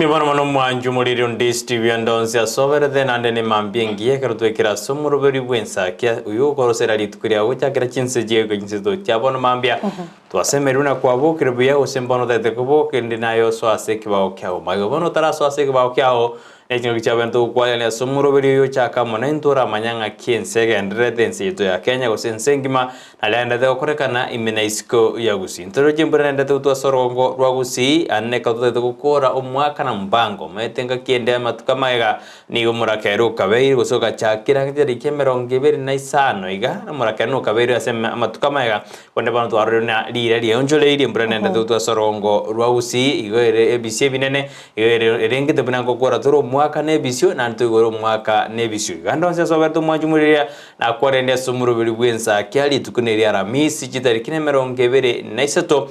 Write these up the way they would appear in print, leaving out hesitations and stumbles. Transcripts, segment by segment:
Mbuya mono mwanchu moriri onde Steve ande onsi asoberete naende ne mambia engiya ekero twekire ase omoroberi bw'ensakia oyo okorosera rituko riao gochakera chinse chiago chinse tochia bono mambia twasemerirwe na kwabokire buya gose mbono otagete koboka erinde naye osoe ase ekebao kiao magega bono otarasoa ase ekebao kiao Ne chingaki chiabanto togokwanania ase omoroberi oyo ochake amo naintwe oramanye ng'aki ense egendererete ense yaito ya Kenya gose ense engima naria agendererete gokorekana ime na isiko ya Gusii. Ntoroche embura naendete gotwa ase orogongo rwa Gusii aande ekero totagete gokora omwaka na mpango omanyete engaki ende amatuko amagega nigo omorakera okabeire gose ogachakera ang'e chitariki emerongo ebere na isano iga omorakera nokabeire ase amatuko amagega Korende bono twarorire buna riira riaonchoreirie embura naendete gotwa ase orogongo rwa Gusii igo ere ebisio ebinene Igo ere erengete buna ngokora tore omwaka na ebisio, naende toigore omwaka na ebisio. Iga ande onsi ase oberete omwanchi omoriria, nakwarende ase omoroberi bw'ensakia rituko neria Aramisi, chitariki nemerongo ebere na isato,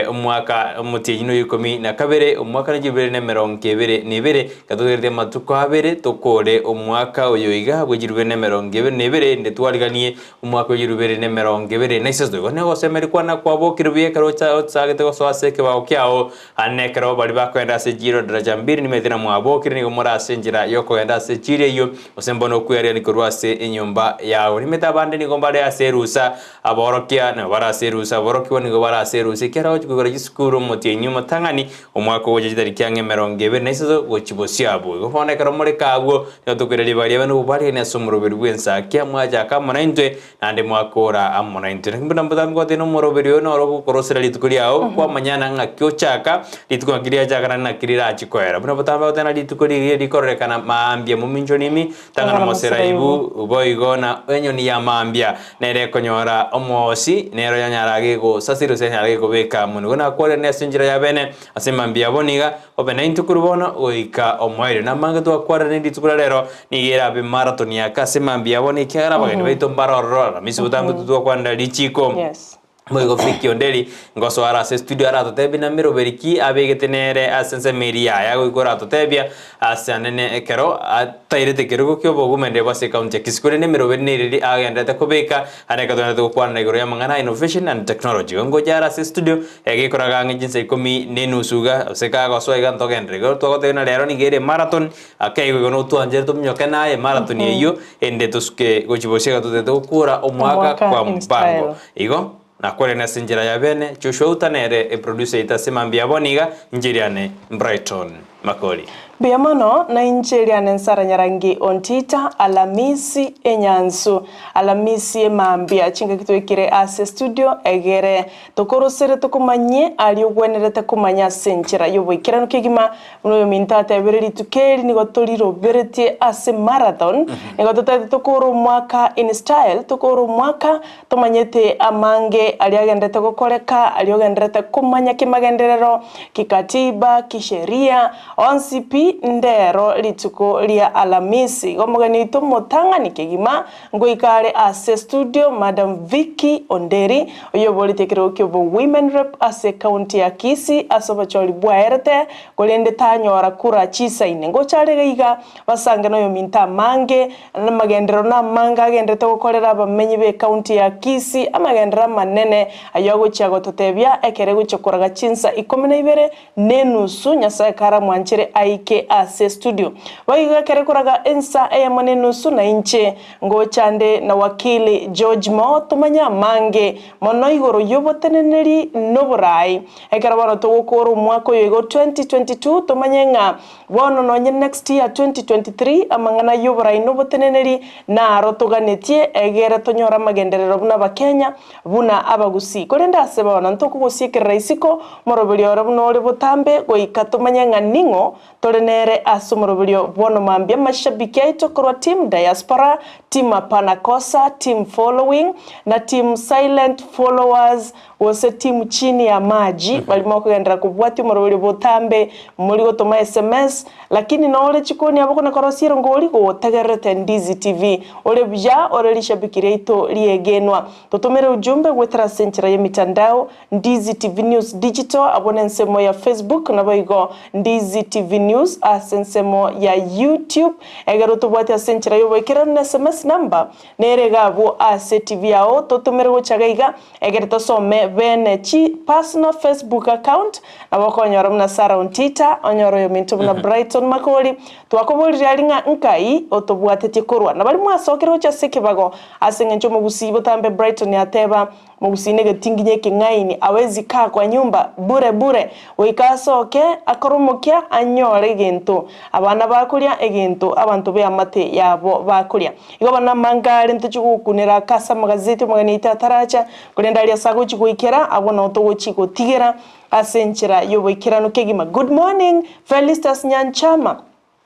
omwaka omotienyi noyo ikomi na kabere, omwaka ne chibere na emerongo ebere na ebere, gatogereti amatuko abere tokore omwaka oyo iga bwe chirubere na emerongo ebere na ebere, inde twariganie Omwaka o chirubere na emerongo ebere na isato. Igo nigo kwana kwabokire buya ekero ochagete gosoa ase ekebao kiao, Aye nekero baria bakogenda ase echiiro daraja mbiri nimanyete na mwabokire nigo more ase enchera y'okogenda ase echiiro eyio, gose mbono okweariania korwa ase enyomba yao. Nimanyete abande nigo mbare ase erusa, aborokia nigo bare ase erusa, aborokigwa nigo bare ase erusa, ekiagera gochia koigora chisukuru omotienyi omotang'ani, omwaka ogocha chitariki ang'e 23 gochia bosio abwo. Igo bono ekero more kaa abwo, nigo tokoira ribaga riabe nobobariani ase omoroberi bw'ensakia, mwachaka amo naintwe, Naende mwakora amo naintwe. Naki buna mbotambe goteba nomoroberi oyo noro ogokorosera rituko riao, kwamanyana ng'aki ochaka, rituko ng'aki riachaka naende ng'aki rirachi koera. Buna botambe goteba na rituko rigiya rikororekana maambia mominchori imi, tang'ana moseraibu, boigo na enyoni ya maambia nere ekonyora omoosi, nero yanyara gegosasira gose yanyara gekobeka amo. Nigo nakwarire ase enchera ya bene, ase mambia abo niga Obe naintwe korwa bono goika omoerio. Namange twakwareranie rituko ria rero, nigo erabe marathon yake ase mambia ya bono, ekiagera abageni baito mbare ororo Aramisi botambe titwakwanera richiko. Yes. Boigo Vicky Onderi ngosoa are ase studio aratotebie na meroberi ki abegete nere ase ensemo eria yaye agoika oratotebia ase anene ekero atairete ekerogo kia obogumende bwa ase ecounty ya Kisii korende emeroberi nereri agenderete kobeka ande ekero togenderete gokwanera igoro y'amang'ana a innovation and technology. Igo ngocha are ase studio Egekoraga ang'e chinsa ikomi na enusu iga, gose kagosoa iga ntogenderere. Igo twagotebia ng'a rero nigo ere emarathon, ake igo igo notwanchire tominyoke naye emarathon eyio, ende tosuke gochia bosio iga totagete gokora omwaka Omwaka kwa in mpango. style. Igo, nakwerene ase enchera ya bene, Joshua Uta nere eproducer yaito ase mambia ya bono iga, inche riane Brighton Makori. Mbuya mono, na inche riane Nsara Nyarangi Ontita, Alamisi enyansu, Alamisi emambia, chingaki twaikire ase studio egere Tokorosere tokomanyie aria ogwenerete komanya ase enchera y'oboikeranu kegima, buna oyominto atebire rituko eri nigo toriroberetie ase marathon, nigo totaete tokore omwaka in style, tokore omwaka tomanyete amange aria agenderete gokoreka, aria ogenderete komanya kemagenderero, kikatiba, kisheria, onsi pi ndero rituko ria Alamisi. Igo omogeni oito omotang'ani kegima Ngoika are ase studio Madam Vicky Onderi, oyoboretie ekerogo ki'obo Women Rep ase ecounty ya Kisii ase obochori bwaerete, korende tanyora kura chisaine. Ngocha are iga basange noyominto amange, namagenderero namange agenderete gokorera abamenyi b'ecounty ya Kisii amagenderero amanene ayio agochia gototebia ekero egochia koraga chinsa ikomi na ibere nenusu, Nyasae karamwanchere aike ase studio. Boigo ekere koraga ensa eyemo nenusu na inche ngocha nde na wakili George Mo tomanye amange mono igoro y'oboteneneri noborai. Ekero bono togokora omwaka oyo igo 2022 tomanye ng'a bono nonye next year 2023 amang'ana y'oborai noboteneneri naro toganetie egere tonyore amagenderero buna abakenya buna abagusii. Korende ase bono ntokogosiekerera isiko moroberio ore buna ore botambe, goika tomanye ng'a ning'o tore nere ase omoroberio bono mambia amashabiki aito korwa team diaspora, team hapana kosa, team following, na team silent followers gose team chini ya maji baria mokogenderera kobwatia omoroberio botambe mori gotoma sms lakini nore chikoni abo kona korosia erongori gotegererete Ndizi TV ore buya ore rishabiki riaito riegenwa Totomere ujumbe goetera ase enchera y'emitandao, Ndizi TV News Digital abwo nensemo ya Facebook naboigo Ndizi TV News ase ensemo ya YouTube. Ekero tobwate ase enchera y'oboikeranu na sms number nere iga abwo ase TV yao totomere gocha iga iga egere tosome. bene chi personal Facebook account nabo okonyora buna Sarah Ontita, onyore oyominto buna Brighton Makori, Twakoborire aria ng'a nkai otobwatetie korwa, na baria mwasokire gochia ase ekebago, ase engencho omogusii botambe Brighton ateba, Mogusii negetinginye ekeng'aini, hawezi kaa kwa nyumba bure bure, goika asoke akore omokia anyore egento, abana bakoria egento abanto b'eamate yabo bakoria. Igo bono amanga are ntochie gokunera aka ase amagazeti omogeni oito ataracha, korende aria ase agochia goikera, abwo nao togochia gotigera ase enchera y'oboikeranu kegima. Good morning, Felistus Nyanchama.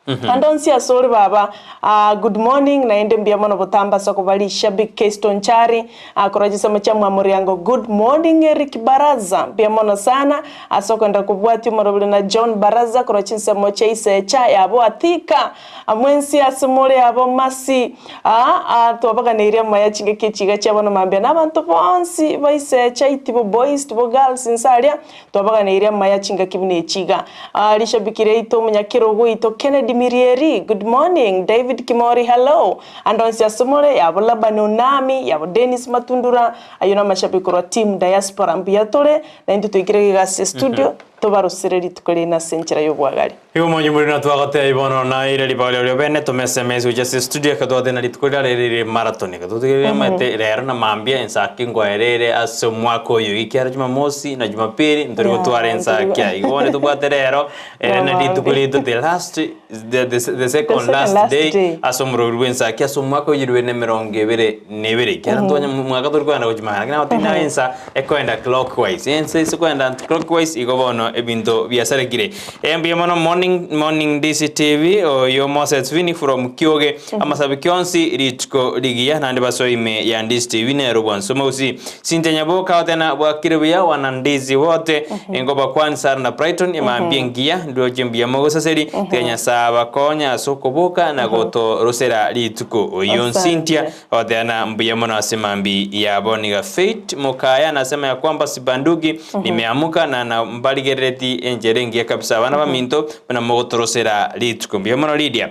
Ande onsi ase ore baba, ah, good morning, naende mbuya mono botambe ase okoba rishabiki Kesto Nchari, ah, korwa chisemo chia Mwamoriango, good morning Eric Baraza, mbuya mono sana ase okoenda kobwatia omorobori na John Baraza korwa chinsemo chia Isecha yabo Athika, mwensi ase more abo Mercy, ah, ah, twabaganeirie amaya chingaki echi iga chia bono mambia na abanto bonsi ba Isecha, Itibo boys, Itibo girls inse aria, Twabaganeirie amaya chingaki buna echi iga. Rishabiki riaito omonyakerogo oito Kennedy Mirieri, good morning, David Kimori, hello, ande onsi ase more, yabo Laban Onami, yabo Dennis Matundura, ayio namashabiki korwa team Diaspora. Mbuya tore, naintwe toikire iga ase estudio, tobarosere rituko riaino ase enchera y'obwagare. Igo omonyo morino twagotebia bono naire ribaga riao riobene tomese emesi gochia ase estudio ekero twateba rituko riria rire marathon ekero totigerire omanyete rero na mambia ensaki nkoerere ase omwaka oyo ekiagera jumamosi na jumapili ntori gotwara ensaki aye igo bono tobwate rero ere na rituko riaito the last the the the second last day ase omoroberi bwa ensaki ase omwaka oyo rwe na emerongo ebere na ebere ekiagera ntwanya mwaka tori kogenda gochia magana lakini nabo tari ensa ekoenda clockwise ensa ase ekoenda anti-clockwise igo bono ebinto biasarekire. Mbuya mono morning morning DCTV oyo Moses Vini from Kioge amasabiki onsi rituko rigiya naende basoe ime ya DCTV nero bwanso mogusi Cynthia Nyaboka otena bwakire buya wana Ndizi wote engoba Sara na Brighton emambia engiya ndoche mbuya mogosaseri tiga Nyasaye abakonye ase okoboka na gotorosera rituko oyo Cynthia Oteana mbuya mono ase mambi yabo niga Faith Mokaya anasema ya kwamba sibanduki nimeamuka na na mbarigerereti enchera engiya kabisa abana baminto buna mogotorosera rituko mbuya mono Lydia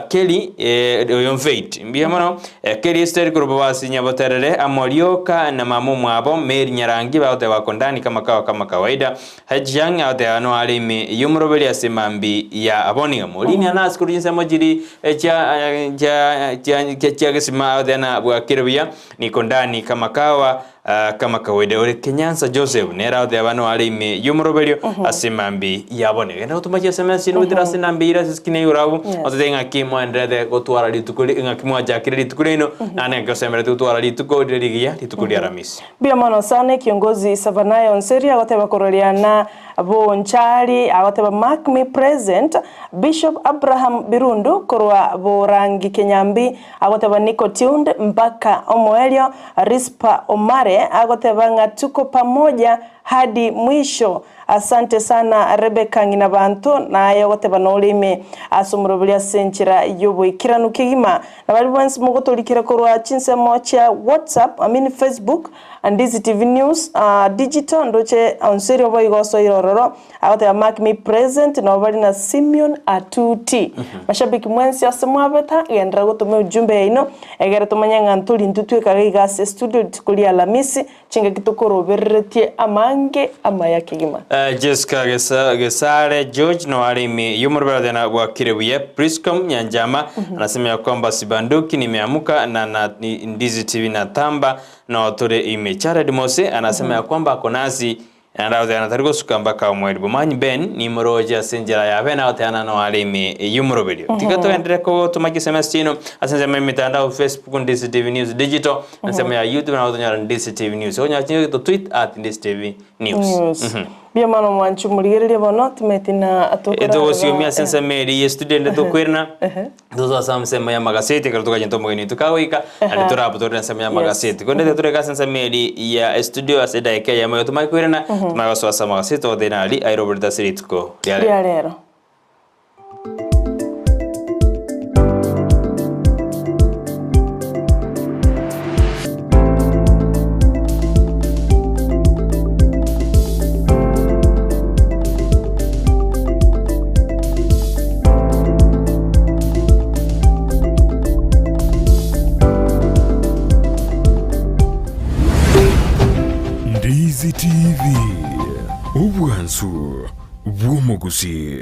Kelly eh, oyo Faith mbuya mono eh, Kelly Esther korwa Bobasi Nyaboterere amo Rioka na mama omwabo Mary Nyarangi bagoteba wako ndani kama kawa kama kawaida Hajiang agoteba no are ime y'omoroberi ase mambi ya abo niga Morini Anasi korwa chinsemo chiri chia chia chia chia chia gesima agoteba na bwakire buya niko ndani kama kawa ah, kama kawaida ore Kenyansa Joseph nere agoteba no are ime y'omoroberio ase mambi ya bo niga genda gotoma chi SMS chino goetera ase enamba eyio ere ase eskrini igoro abwo ototebie ng'aki moenderete gotwara rituko ri ng'aki mwachakire rituko riaino naende ng'aki osemerete gotwara rituko rire rigiya rituko ria Aramisi. Mbuya mono sana ekiongozi Savanayo Onseri agoteba kororiana Bonchari agoteba mark me present Bishop Abraham Birundu korwa Borangi Kenyambi agoteba niko tuned mpaka omoerio Rispa Omare agoteba ng'a tuko pamoja hadi mwisho Asante sana Rebecca ng'ina banto, naye ogoteba nore ime ase omoroberi ase enchera y'oboikeranu kegima. Na baria bonsi mogotorikera korwa chinsemo chia WhatsApp, I mean Facebook, Ndizi TV News, Digital, ndoche onsi boigo osoire ororo, agoteba mark me present, nabo bari na Simeon Atuti. Mashabiki mwensi ase mwabeta, genderera gotoma ujumbe yaino, egere tomanye ng'a ntori intwe twekaga iga ase studio rituko ria Alamisi, Chingaki tokorobereretie amange amaya kegima. Jessica Gesare George no are ime y'omoroberothena bwakire buya Priscom Nyanjama anasema ya kwamba sibanduki nimeamuka na na Ndizi TV na tamba no tore ime Jared Mose anasema ya kwamba ako nasi naende agoteana tari gosuka mpaka omoerio Bomanyi Ben nimoroche ase enchera ya bene agoteana no are ime y'omoroberio Tiga togenderere kotoma chisms chiaino ase ensemo y'emitandao Facebook Ndizi TV News Digital Ensemo ya YouTube nabo tonyora Ndisi TV News. Okonyora chinyoki to tweet at Ndisi TV News. News. Mbuya mono mwanchi omorigereria bono timeti na tokorarera. Etogosiomia ase ensemo eri ye studio ende tokoirana tosoe ase ensemo ya amagaseti ekero tokanyete omogeni oito kagoika naende torabutorere ensemo ya amagaseti. Korende ekero torenge ase ensemo eri ya studio ase edageka eyemo igo tomanye koirana tomanye gosoa ase amagaseti togotebia nari airoborete ase rituko ria rero. Ria rero. Ndizi TV, obwansu bw'omogusii.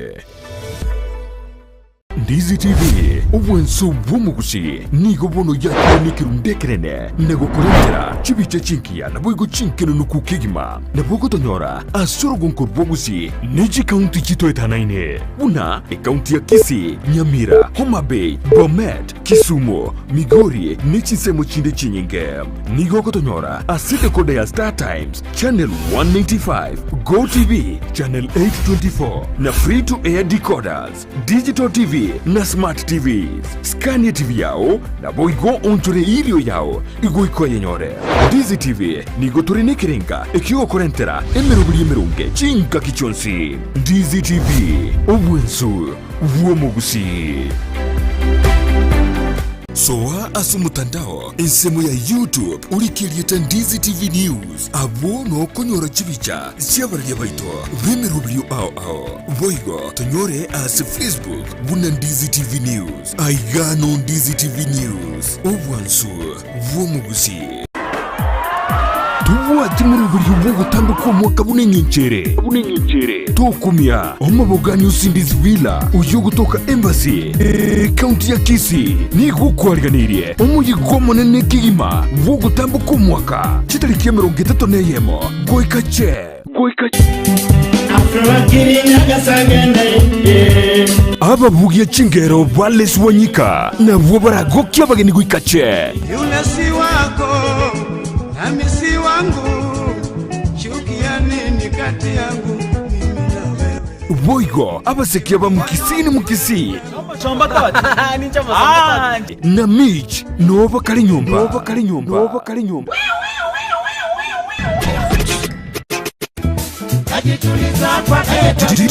Ndizi TV, obwansu bw'omogusii, nigo bono yakire nekerundu ekenene na gokorentera chibicha chingiya naboigo chinkenenuku kegima. Nabo ogotonyora ase orogonko rwa Gusii ne chikaunti chitoetanaine buna ekaunti ya Kisii, Nyamira, Homa Bay, Bomet, Kisumu, Migori ne chinsemo chinde chinyinge. Nigo ogotonyora ase decoder ya Star Times, Channel 195, Go TV, Channel 824 na Free to Air decoders, Digital TV na Smart TVs. Scan TV yao naboigo onchore erio yao igoika oyenyore. Ndizi TV nigo tore nekerenga ekiogokorentera emeroberi emeronge chingaki chionsi. Ndizi TV, obwensu bw'omogusii. Soa ase omotandao ensemo ya YouTube orike erieta Ndizi TV News, abwo nokonyora chibicha chi'abararia baito b'emeroberio ao ao. Boigo tonyore ase Facebook buna Ndizi TV News. Aiga no Ndizi TV News, obwansu bw'omogusii. Tobwati moroberio bw'ogotamboka omwaka buna engencho ere. Tokumia omobogani o Cindy's Villa oyio ogotoka Embassy, ekaunti ya Kisii, nigo okwariganeirie omoyega omonene kegima bw'ogotamboka omwaka chitariki 31 goika che. Ababugia chingero ba Les Wanyika nabwo baragokie abageni goika che. Yule si wako nami si wangu, chuki ya nini kati yangu mimi na wewe? Boigo abasekia ba Mukisii ni Mukisii na Mitch nobo bakare nyomba.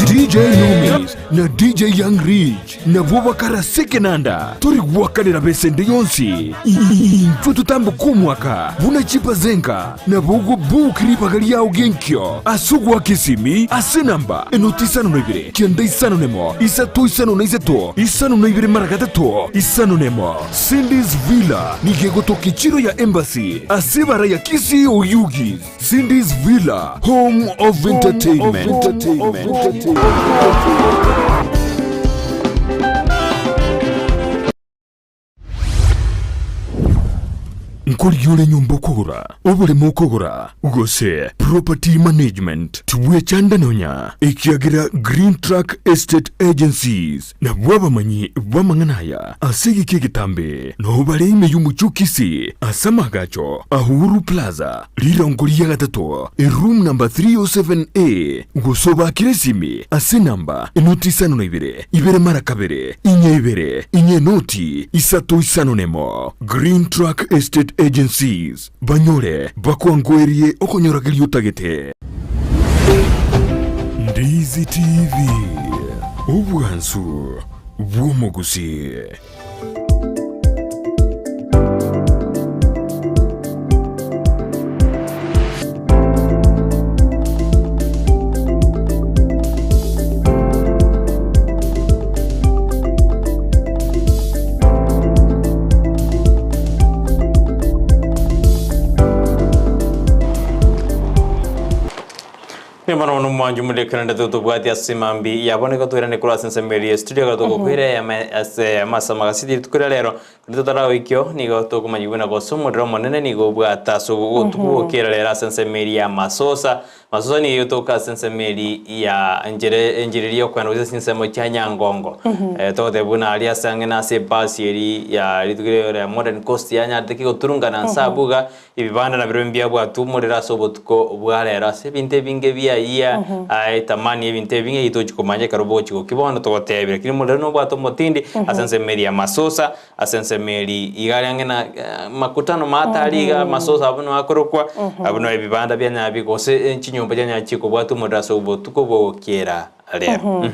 DJ Nomis na DJ Young Rich nabwo bakarase ekenanda tori gwakanera besende yonsi intwe totamboke omwaka buna chipazenga nabo ogobook ribaga riao genkio ase ogoaka esimi ase enamba enoti isano na ibere kianda isano nemo isato isano na isato isano na ibere mara gatato isano nemo Cindy's Villa nigo egotoka echiro ya Embassy ase ebara ya Kisii Oyugis. Cindy's Villa, home of entertainment. Nkorigia ore nyomba okogora, oboremo okogora, gose property management, tibwechanda nonya, ekiagera Green Track Estate Agencies Nabwo abamanyi b'amang'ana aya ase egeka egetambe nao bare ime y'omochie o Kisii ase amaagacho a Uhuru Plaza, rirongo ria gatato, eroom number 307A, gose obaakere esimi ase enamba enoti isano na ibere, ibere mara kabere, inye ibere, inye enoti isato isano nemo. Green Track Estate Agencies, banyore bakwangoerie okonyora keria otagete. Ndizi TV, obwansu bw'omogusii. Nigo bono bono omwancho omorekerende totobwati ase mambi yabo nigo toirane korwa ase ensemo eria ye studio ekero togokwira eyemo ase eyemo ase amagaseti rituko ria rero. Keri totaragoikio nigo tokomanya buna gose omorero omonene nigo obwate ase obotuko bwokera rero ase ensemo eria ya masosa. Masosa nigo egotoka ase ensemo eria ya enchera enchera eria yokoenda gochia ase chinsemo chia Nyangongo. Togoteba buna aria ase ang'e na ase ebasi eria ya rituko riria ya Modern Coast yanyarete ki goturungana nse abwo iga. Ebibanda nabirobio mbiabwatwe omorero ase obotuko bwa rero ase ebinto ebinge biayia, aye tamani ebinto ebinge eyio tochi komanya ekero bogochi gokia bono togotebia lakini omorero nobwate omotindi ase ensemo eria ya masosa, ase ensemo eria iga are ang'e na makutano maate aria iga masosa abwo nigo akorokwa, abwo noo ebibanda bianyara bi gose chinyomba chianyara chikobwatwa omorero ase obotuko bogokiera rero.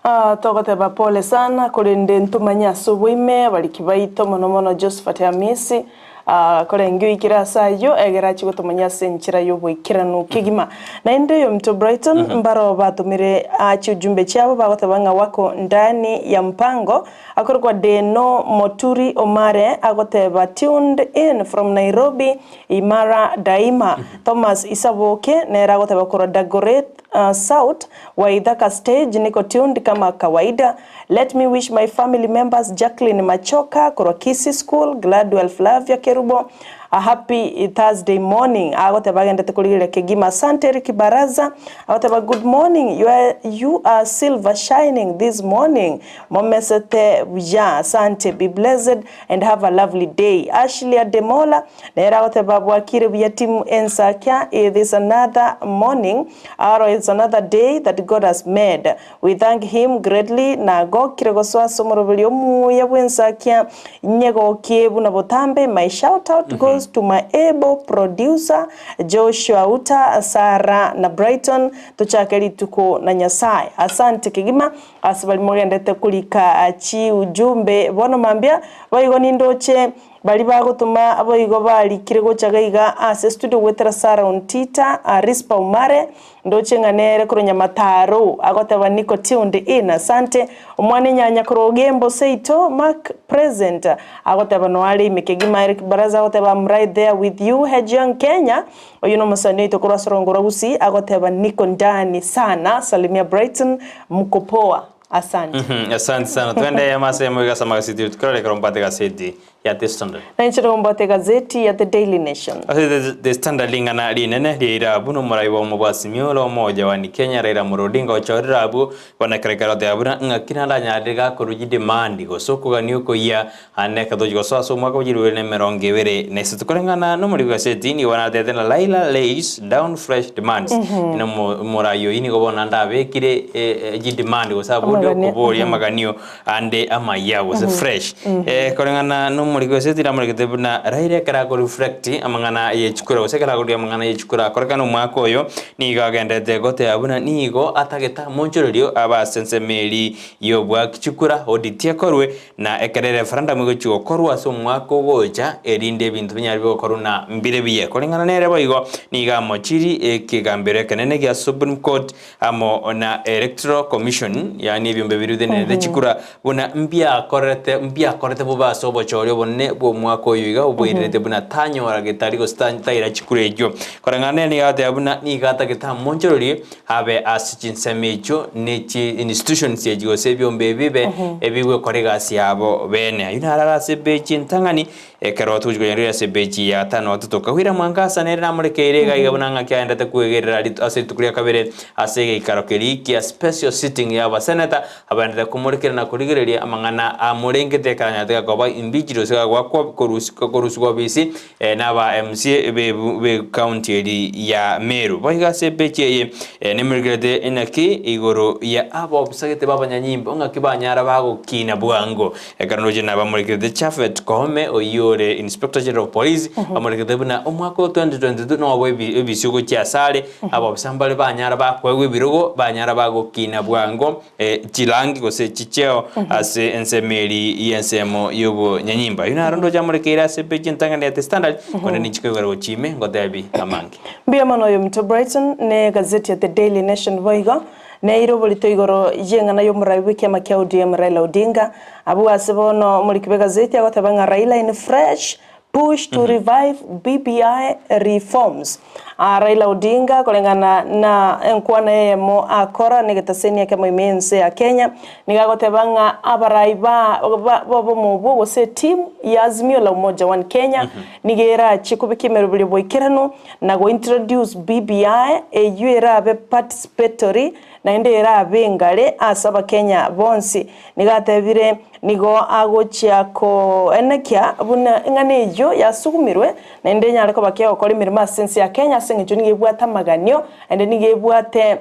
Ah, togoteba pole sana korende ntomanye ase oboime abariki baito mono mono Josephat Hamisi ah, korenge oikire ase ayio egere achie gotomanyia ase enchera y'oboikeranu kegima. Naende oyominto Brighton mbaro batomire ah, chiujumbe chiabo bagoteba ng'a wako ndani ya mpango akorokwa Deno Moturi Omare agoteba tuned in from Nairobi Imara Daima. Thomas Isaboke nere agoteba korwa Dagoretti South, Waithaka stage niko tuned kama kawaida. Let me wish my family members Jacqueline Machoka korwa Kisii School, Gladwell Flavia Kerubo a happy Thursday morning. Agoteba agendete korigereria kegima. Asante Eric Baraza. Agoteba good morning, you are, you are silver shining this morning. Momesete buya. Asante, be blessed and have a lovely day. Ashley Ademola nere agoteba bwakire buya team Ensakia, it is another morning or it's another day that God has made. We thank him greatly nagokire gosoa ase omoroberi omuya bw'Ensakia nyegokie buna botambe. My shout out goes to my able producer Joshua Uta, Sarah na Brighton tochake rituko na Nyasaye. Asante kegima Ase baria mogendete korika chiujumbe bono mambia, boigo nindoche baria bagotoma boigo barikire gocha gaiga ase estudio goetera Sarah Ontita, Rispa Omare, ndoche ng'a nere korwa Nyamataro agoteba niko tuned in asante, omwana enyanya korwa Ogembo seito Mark present agoteba noare ime kegima Eric Baraza agoteba I'm right there with you Hejiang Kenya Oyio nomosani oito korwa ase orongo rwa Gusii agoteba niko ndani sana salimia Brighton mko poa asante. Asante sana. Twende eyemo ase eyemo iga ase amagaseti oito korora ekero mbwate egaseti ya The Standard. Na inche nigo mbwate egazeti ya The Daily Nation. Ase The, The Standard ring'ana rinene riaire abwo nomorai bwa omobwasimi ore omoja wa Kenya Raila Amolo Odinga ochorire abwo bono ekero ekero oteba buna ng'aki naranyarire gakorwa chidemand gose okogania okoyia Aande ekero tochia gosoa ase omwaka bwa chilifu ibere na emerongo ebere na isato koreng'ana nomoriko gaseti nigo banatete na Raila lays down fresh demands. Ina omo- omorai oyio nigo bono naende abekire eh, chidemand gose abori Amaganio, okoboria amaganio ande amaya gose fresh. Eh, koreng'ana nomoriko gaseti namoregete buna Raila ekero akoreflect amang'ana ye chikura gose ekero akoria amang'ana ye chikura akorekana omwaka oyo nigo agenderete goteba buna nigo atagete amonchorerio abe ase ensemo eria y'obwaki chikura audit ekorwe Na ekero ereferendum egochia gokorwa ase omwaka ogocha, erinde ebinto binyare bigokorwa na mbire biye. Koreng'ana nere boigo, nigo amochiri ekegambero ekenene gia Supreme Court amo na Electoral Commission, yaani ebiombe biria bitenenerete chikura, buna mbiakorete mbiakorete bobe ase obochori obonene bw'omwaka oyo iga oboirerete buna tanyora getari gose taira chikura echio. Koreng'ana nere nigo agoteba buna nigo atagete amonchorerie Abe ase chinsemo echio ne chi institutions echi gose ebiombe ebibe ebigwekora egasi yabo bene. Ayio naro are ase epeji entang'ani, ekero togochia konyorera ase epeji ya gatano gatato. Kawira Mwangasa nere namorekeire iga iga buna ng'aki aendete kwegerera rit ase rituko ria kabere ase egeikaro keria kia special sitting ya abaseneta, abaendete komorekera na korigereria amang'ana amorengete ekero anyarete gakoba impeached gose gagoakwa korusi korusigwa obisi Naba MCA be county eri ya Meru. Boigo ase epeji eye nemerekerete inaki igoro ya abobisagete b'abanyanyimbo ng'aki banyara bagokina bwango. Ekero ndoche nabamorekerete Japhet Koome oyio ore Inspector General of Police bamorekerete buna omwaka o 2022 nobo ebisio gochia asare abobisa mbare banyara bakoegwa ebirogo banyara bagokina bwango. chirangi gose chicheo ase ensemo eri y'ensemo y'obonyanyimba. Ayio naro ndoche amorekeire ase epeji entang'ani ya The Standard, konde ninchike igoro gochia ime ngotebi amange. Mbuya mono oyominto Brighton ne egazeti ya The Daily Nation boigo neire oborito igoro y'eng'ana y'omorai bw'ekiama kia ODM Raila Odinga. Abwo ase bono omoriki bw'egazeti agoteba ng'a Raila in fresh Push to revive BBI reforms. Raila Odinga koreng'ana na enkwana eyemo akora negetaseni ekemo ime y'ense ya Kenya nigo agoteba ng'a abarai ba b'obomo obwo gose etimu ya Azimio la Umoja One Kenya nigo erachie kobeka emeroberio boikeranu na go introduce BBI eyio erabe participatory naende erabe engare ase abakenya bonsi. Nigo atebire Nigo agochia koenekia buna eng'ana eyio yasugumirwe, naende enyare koba kegokora emeremo ase ense ya Kenya ase engencho nigo ebwate amaganio, naende nigo ebwate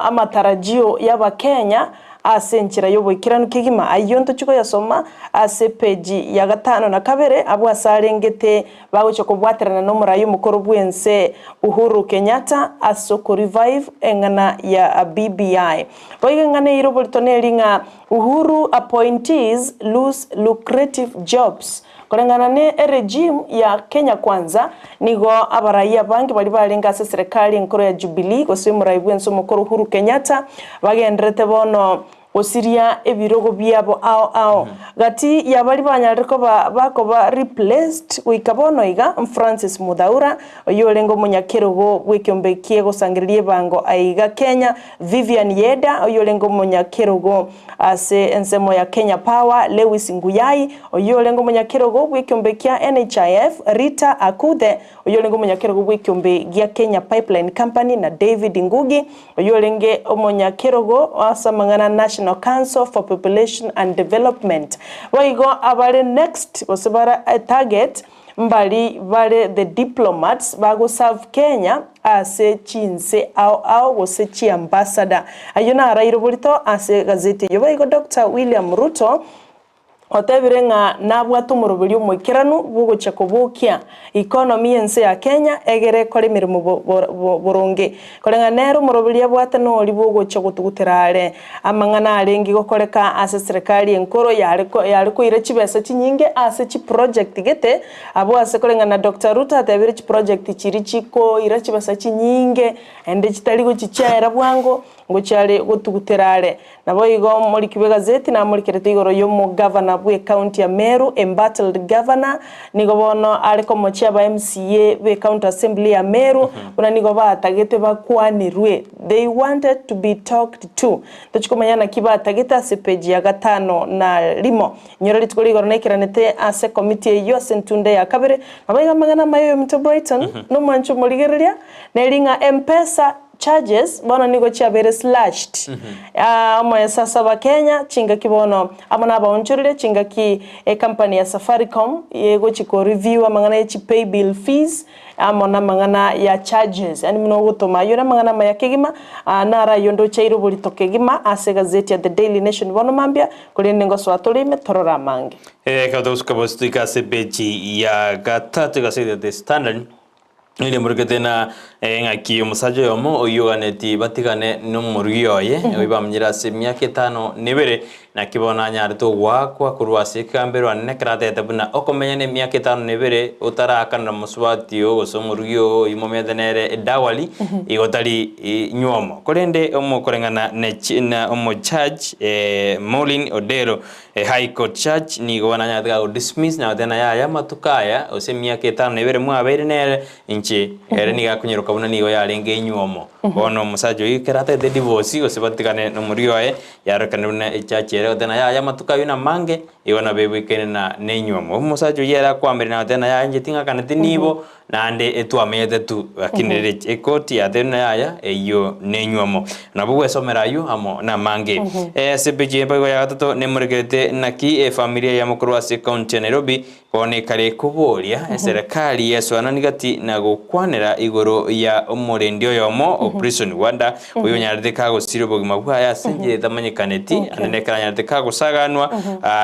amatarajio y'Abakenya. ase enchera y'oboikeranu kegima. Ayio ntochie koyasoma ase epeji ya gatano na kabere, abwo ase arengete bagochia kobwaterana nomorai omokoro bw'ense Uhuru Kenyatta ase okorevive eng'ana ya BBI. Boigo eng'ana eire oborito neri ng'a Uhuru appointees lose lucrative jobs. Koreng'ana ne eregime ya Kenya Kwanza, nigo abarai abange baria barenge ase eserekari enkoro ya Jubilee gose omorai bwense omokoro Uhuru Kenyatta bagenderete bono gosiria ebirogo biabo ao ao. Gati ya baria banyarire koba bakoba replaced goika bono iga, Francis Muthaura oyio orenge omonyakerogo bw'ekeombe ki'egosangereria ebango aiga Kenya, Vivian Yeda oyio orenge omonyakerogo ase ensemo ya Kenya Power, Lewis Nguyai oyio orenge omonyakerogo bw'ekeombe kia NHIF, Rita Akuthe oyio orenge omonyakerogo bw'ekeombe gia Kenya Pipeline Company na David Ngugi oyio orenge omonyakerogo ase amang'ana National Council for Population and Development. Boigo abare next gose bare target Mbari bare the diplomats bagoserve Kenya ase chinse ao ao gose chiambassador. Ayio naraire oborito ase egazeti eyio. Boigo Doctor William Ruto otebire ng'a nabwate omoroberio omoikeranu bwogochia kobokia economy y'ense ya Kenya egere ekore emeremo boronge. Koreng'ana nere omoroberio abwate nori bwogochia gotugutera are amang'ana arenge gokoreka ase serikali enkoro yare yare koira chibesa chinyinge ase chiproject gete, abwo ase koreng'ana na Doctor Ruto atebire chiproject chiria chikoira chibesa chinyinge naende chitari gochia chiaera bwango ngochia are gotugutera are. Naboigo omoriki bw'egazeti namorikerete igoro y'omogavana bw'ecounty ya Meru, embattled governor, nigo bono are komochia aba MCA b'ecounty assembly ya Meru, buna nigo batagete bakwanirwe, they wanted to be talked to. Tochi komanya naki batagete ase page ya gatano na rimo. Inyora rituko rigoro naikeranete ase ekomiti eyio ase entunda ya kabere, naboigo amang'ana amaya oyominto Brighton, nomwancho omorigereria, neri ng'a M-pesa Charges bono nigo chiabeire slashed. Omoeso ase Abakenya chingaki bono amo na abaonchoreria chingaki ecompany ya Safaricom egochi ko review amang'ana ye chi pay bill fees amo na amang'ana ya charges yaani buna ogotoma ayio namang'ana amaya kegima naro ayio ndoche aire oborito kegima ase egazeti ya The Daily Nation bono mambia korende ngosoa tore ime torore amange. Ekero togosuka bosi toike ase epeji ya gatato egaseti ya The Standard. Nirimorokete na eng'aki omosacha oyomo oyio oganeti batigane nomorugi oye, oyio bamenyire ase emiaka etano na ebere, naki bono anyarete ogoakwa korwa ase ekegambero anene ekero atebete buna okomenya nemiaka etano na ebere otaraakanera mosubati oo gose omorugi oo oyio momenyete nere edawari, igo tari nywomo. Korende omokoreng'ana ne chi na omojudge Maureen Odero High Court Church nigo nanyarete ga godismiss na goteba yaya amatuko aya gose emiaka etano na ebere mwabeire nere inche ere nigo akonyeroka buna nigo yarenge enywomo. Bono omosacha oyio ekero atagete divorce gose batigane na omoria oye yarorekana buna echurch ere egoteba yaya amatuko ayio namange igo nabo ebwekaine na nenywomo. Omosacha oyio ere akoamera na goteba yaya inche ting'akaneti nibo Naende etwamenyete tu, lakini rire ekoti yatebire buna yaya, eyio nenywomo. Nabo gwesomera ayio amo namange. Ase epeji y'embago ya gatato nemorekerete naki efamilia eyemo korwa ase ekaunti ya Nairobi bono ekare koboria eserekari yesoanani gati na gokwanera igoro ya omorendi oyomo o Prison Wanda oyo onyarete kagosiria obogima bwaye ase enchera etamanyekaneti naende ekero anyarete kagosaganwa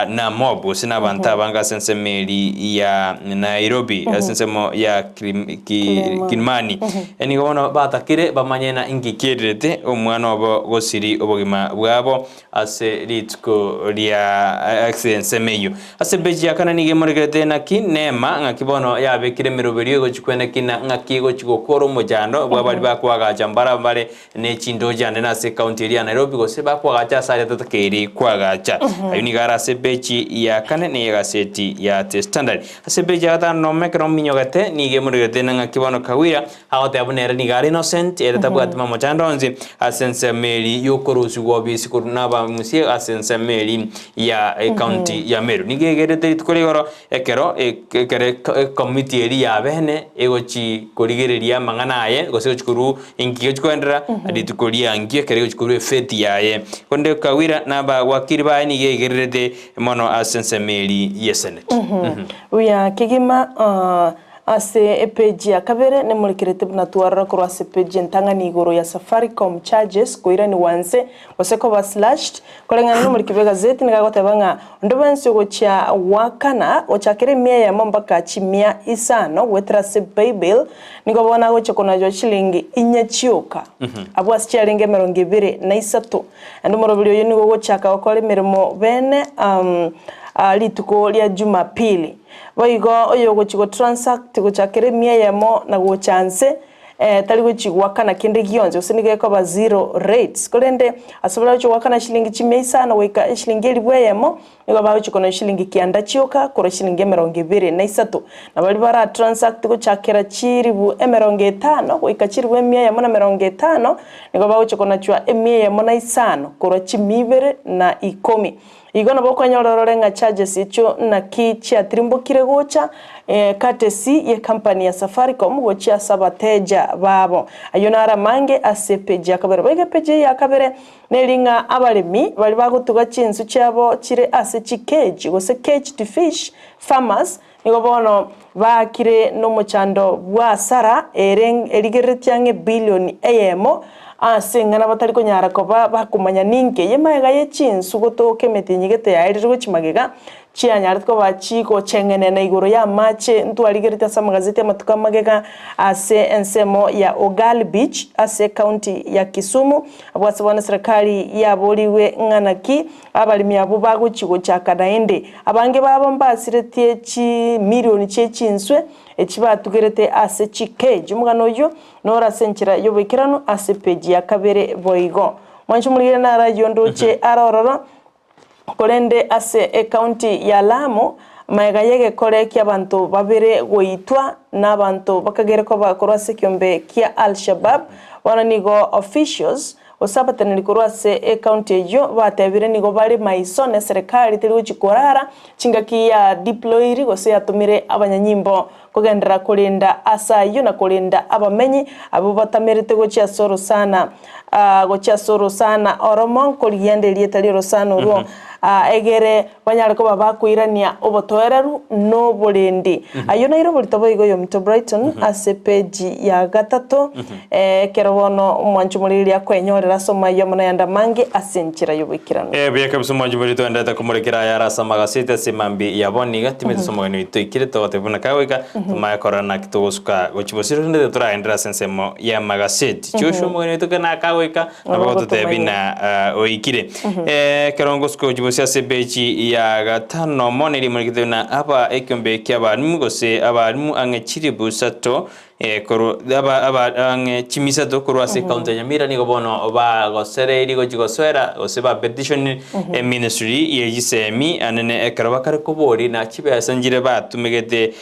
na mob gose nabanto abange ase ensemo eri ya Nairobi ase ensemo ya Kilimani. Nigo bono batakire bamanye na inki kiererete omwana obo gosiri obogima bwabo ase rituko ria ase ensemo eyio. Ase epeji ya kane nigo emorekerete naki Neema ng'aki bono yabekire emeroberio egochia kwenekina ng'aki egochia gokora omochando bwa baria bakoagacha mbara bare ne chindochi ande nase ecounty eria ya Nairobi gose bakoagacha ase aria tatakeiri koagacha. Ayio nigo are ase epeji ya kane na egaseti ya The Standard. Ase epeji ya gatano nomo ekero ominyogete nigo emorekerete na ng'aki bono Kawira Agoteba buna ere nigo are innocent, ere tabwati mamochando onsi ase ensemo eri y'okorusigwa obisi korwa n'abamusie ase ensemo eri ya ecounty ya Meru. Nigo egerete rituko rigoro ekero ekero ecommittee eri ya bene egochi korigereria amang'ana aye gose egochi korwa inki gegochi koenderera rituko riankio ekero egochi korwa efeti yaye. Korende Kawira na abawakiri baye nigo egererete mono ase ensemo eri y'esenate. Buya kegima. Ase epeji ya kabere nemorekerete buna twarora korwa ase epeji entang'ani igoro ya Safaricom charges koiranigwa nse gose koba slashed. Koreng'ana nomoriki bw'egazeti nigo agoteba ng'a onde bwensi ogochia goakana gochakera emia eyemo mpaka chimia isano goetera ase paybill nigo bono agochia konachwa chilingi inye chioka abwo ase chiarenge emerongo ebere na isato. Naende omoroberi oyio nigo ogochaka gokora emeremo bene rituko ria Jumapili. Boigo oyogochia gotransact gochakera emia eyemo na gocha nse, tari gochia goakana kende gionsi, gose nigo ekoba zero rates. Korende ase baria bagochia goakana chilingi chimia isano goika eshilingi elifu eyemo, nigo bagochia konora chilingi kianda chioka korwa chilingi emerongo ebere na isato. Na baria bara transact gochakera chilifu emerongo etano goika chilifu emia eyemo na emerongo etano, nigo bagochia konachwa emia eyemo na isano korwa chimia ibere na ikomi. Igo nabo okonyora orore ng'a charges echio naki chiatirimbokire gocha courtesy ye company ya Safaricom gochia ase abateja babo. Ayio naro amange ase epage ya kabere. Boigo epage eye ya kabere neri ng'a abaremi baria bagotuga chinsu chiabo chire ase chi cage gose caged fish farmers nigo bono baakire nomochando bwa asara ere erigereretie ang'e ebilioni eyemo ase eng'ana batari konyara koba bakomanya ninki eye magega ye chinsu gotoka emetienyi gete yaerire gochia magega chianyarete koba chigocheng'enena igoro y'amache ntwarigeretie ase amagazeti amatuko amagega ase ensemo ya Ogali Beach ase ecounty ya Kisumu abwo ase bono eserekari yaborigwe ng'a naki Abaremi abwo bagochia gochaka naende, abange babo mbasiretie chimilioni chie chinswe echi batugerete ase chikeji. Omogano oyio nore ase enchera y'oboikeranu ase epeji ya kabere boigo. Mwanche omorigere naro ayio ndoche are ororo, korende ase ecounty ya Lamu, magega y'egekore ki'abanto babere goitwa nabanto bakagere koba korwa ase ekiombe kia Al-Shabaab, bono nigo officials Gose abateneneri korwa ase ecounty eyio batebire nigo bare maiso ne serikali teri gochia korara chingaki ya deployiri gose yatomire abanyanyimbo kogenderera korenda ase ayio na korenda abamenyi abwo batamerete gochia ase orosana gochia ase orosana oromo nkorigiende erieta ri'orosana orwo egere banyare koba bakoirania obotoereru na oborendi. Ayio naire oborito boigo oyominto Brighton ase epeji ya gatato, ekero bono omwanchi omoriri akwenyorera ase omayio amo nayande amange ase enchera y'oboikeranu. Buya kabisa omwanchi omoriri toenderete komorekera ayare ase amagaseti ase emambia ya bono iga timanyeti ase omogeni oito oikire togotebia buna kagoika tomanye korora naki togosuka gochia bosio rende titoragenderera ase ensemo y'amagaseti. Joshua omogeni oito ekero nakagoika Nabo gototebia ng'a oikire. Ekero ngosuka gochia bosio ase epeji ya gatano mono eria emorekete buna aba ekiombe ki'abalimu gose abalimu ang'e chilifu isato korwa aba aba ang'e chimi isato korwa ase ecounty ya Nyamira nigo bono bagosereirie gochia gosoera gose ba petition eministry ye chisemi anene ekero bakare koboria na chibesa nchire batumegete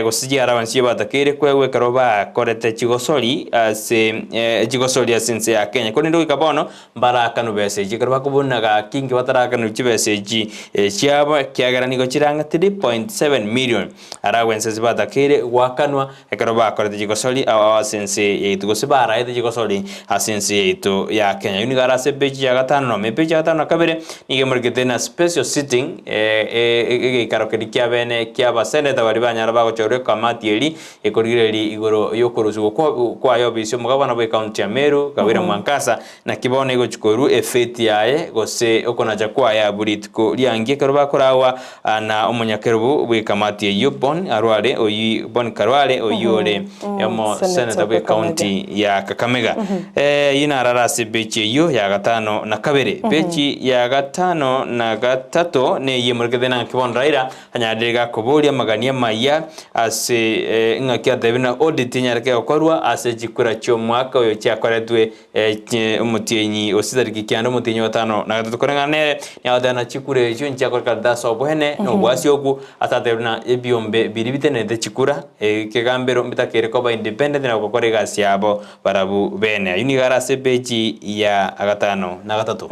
Gose chiarabansi chiabatakeire koegwa ekero bakorete chigosori ase chigosori ase ense ya Kenya. Korende goika bono mbarakanwe besa echi, ekero bakobuna gaki inki batarakanwe chibesa echi chiabo, ekiagera nigo chire ang'e 3.7 million aragwe ense ase batakeire goakanwa ekero bakorete chigosori ao ase ense yaito gose baraete chigosori ase ense yaito ya Kenya. Oyio nigo are ase epeji ya gatano nomo. Epeji ya gatano na kabere nigo emorekete na special sitting. Egeikaro keria ki'abeene ki'abaseneta baria banyara bagochorwa ekamati eria ekorigereria igoro y'okorusigwa kwaye obisi omogabana bw'ecounty ya Meru, Kawira Mwangaza, naki bono egochia korwa efeti yaye gose okonacha kwaye abwo rituko riangi ekero bakoragwa na omonyakerobo bw'ekamati eyio Bon Arware oyio Bon Karware oyio ore omoseneta bw'ecounty ya Kakamega. Eyio narare ase ebechi eyio ya gatano na kabere. Bechi ya gatano na gatato neyio emorekete naki bono Raila anyarire gakoboria amagani amayia ase ng'aki atebire na audit enyareke gokorwa ase chikura chi'omwaka oyo chiakoretwe omotienyi o chitariki kianda omotienyi o gatano na gatato. Koreng'ana nere nigo agoteba ng'a chikura echio nchiakorekana ase oboene na obwasi okwo ase atebire buna ebiombe biria bitenerete chikura ekegambero mbitakeire koba independent na gokora egasi yabo Barabwo bene. Ayio nigo are ase epeji ya gatano na gatato.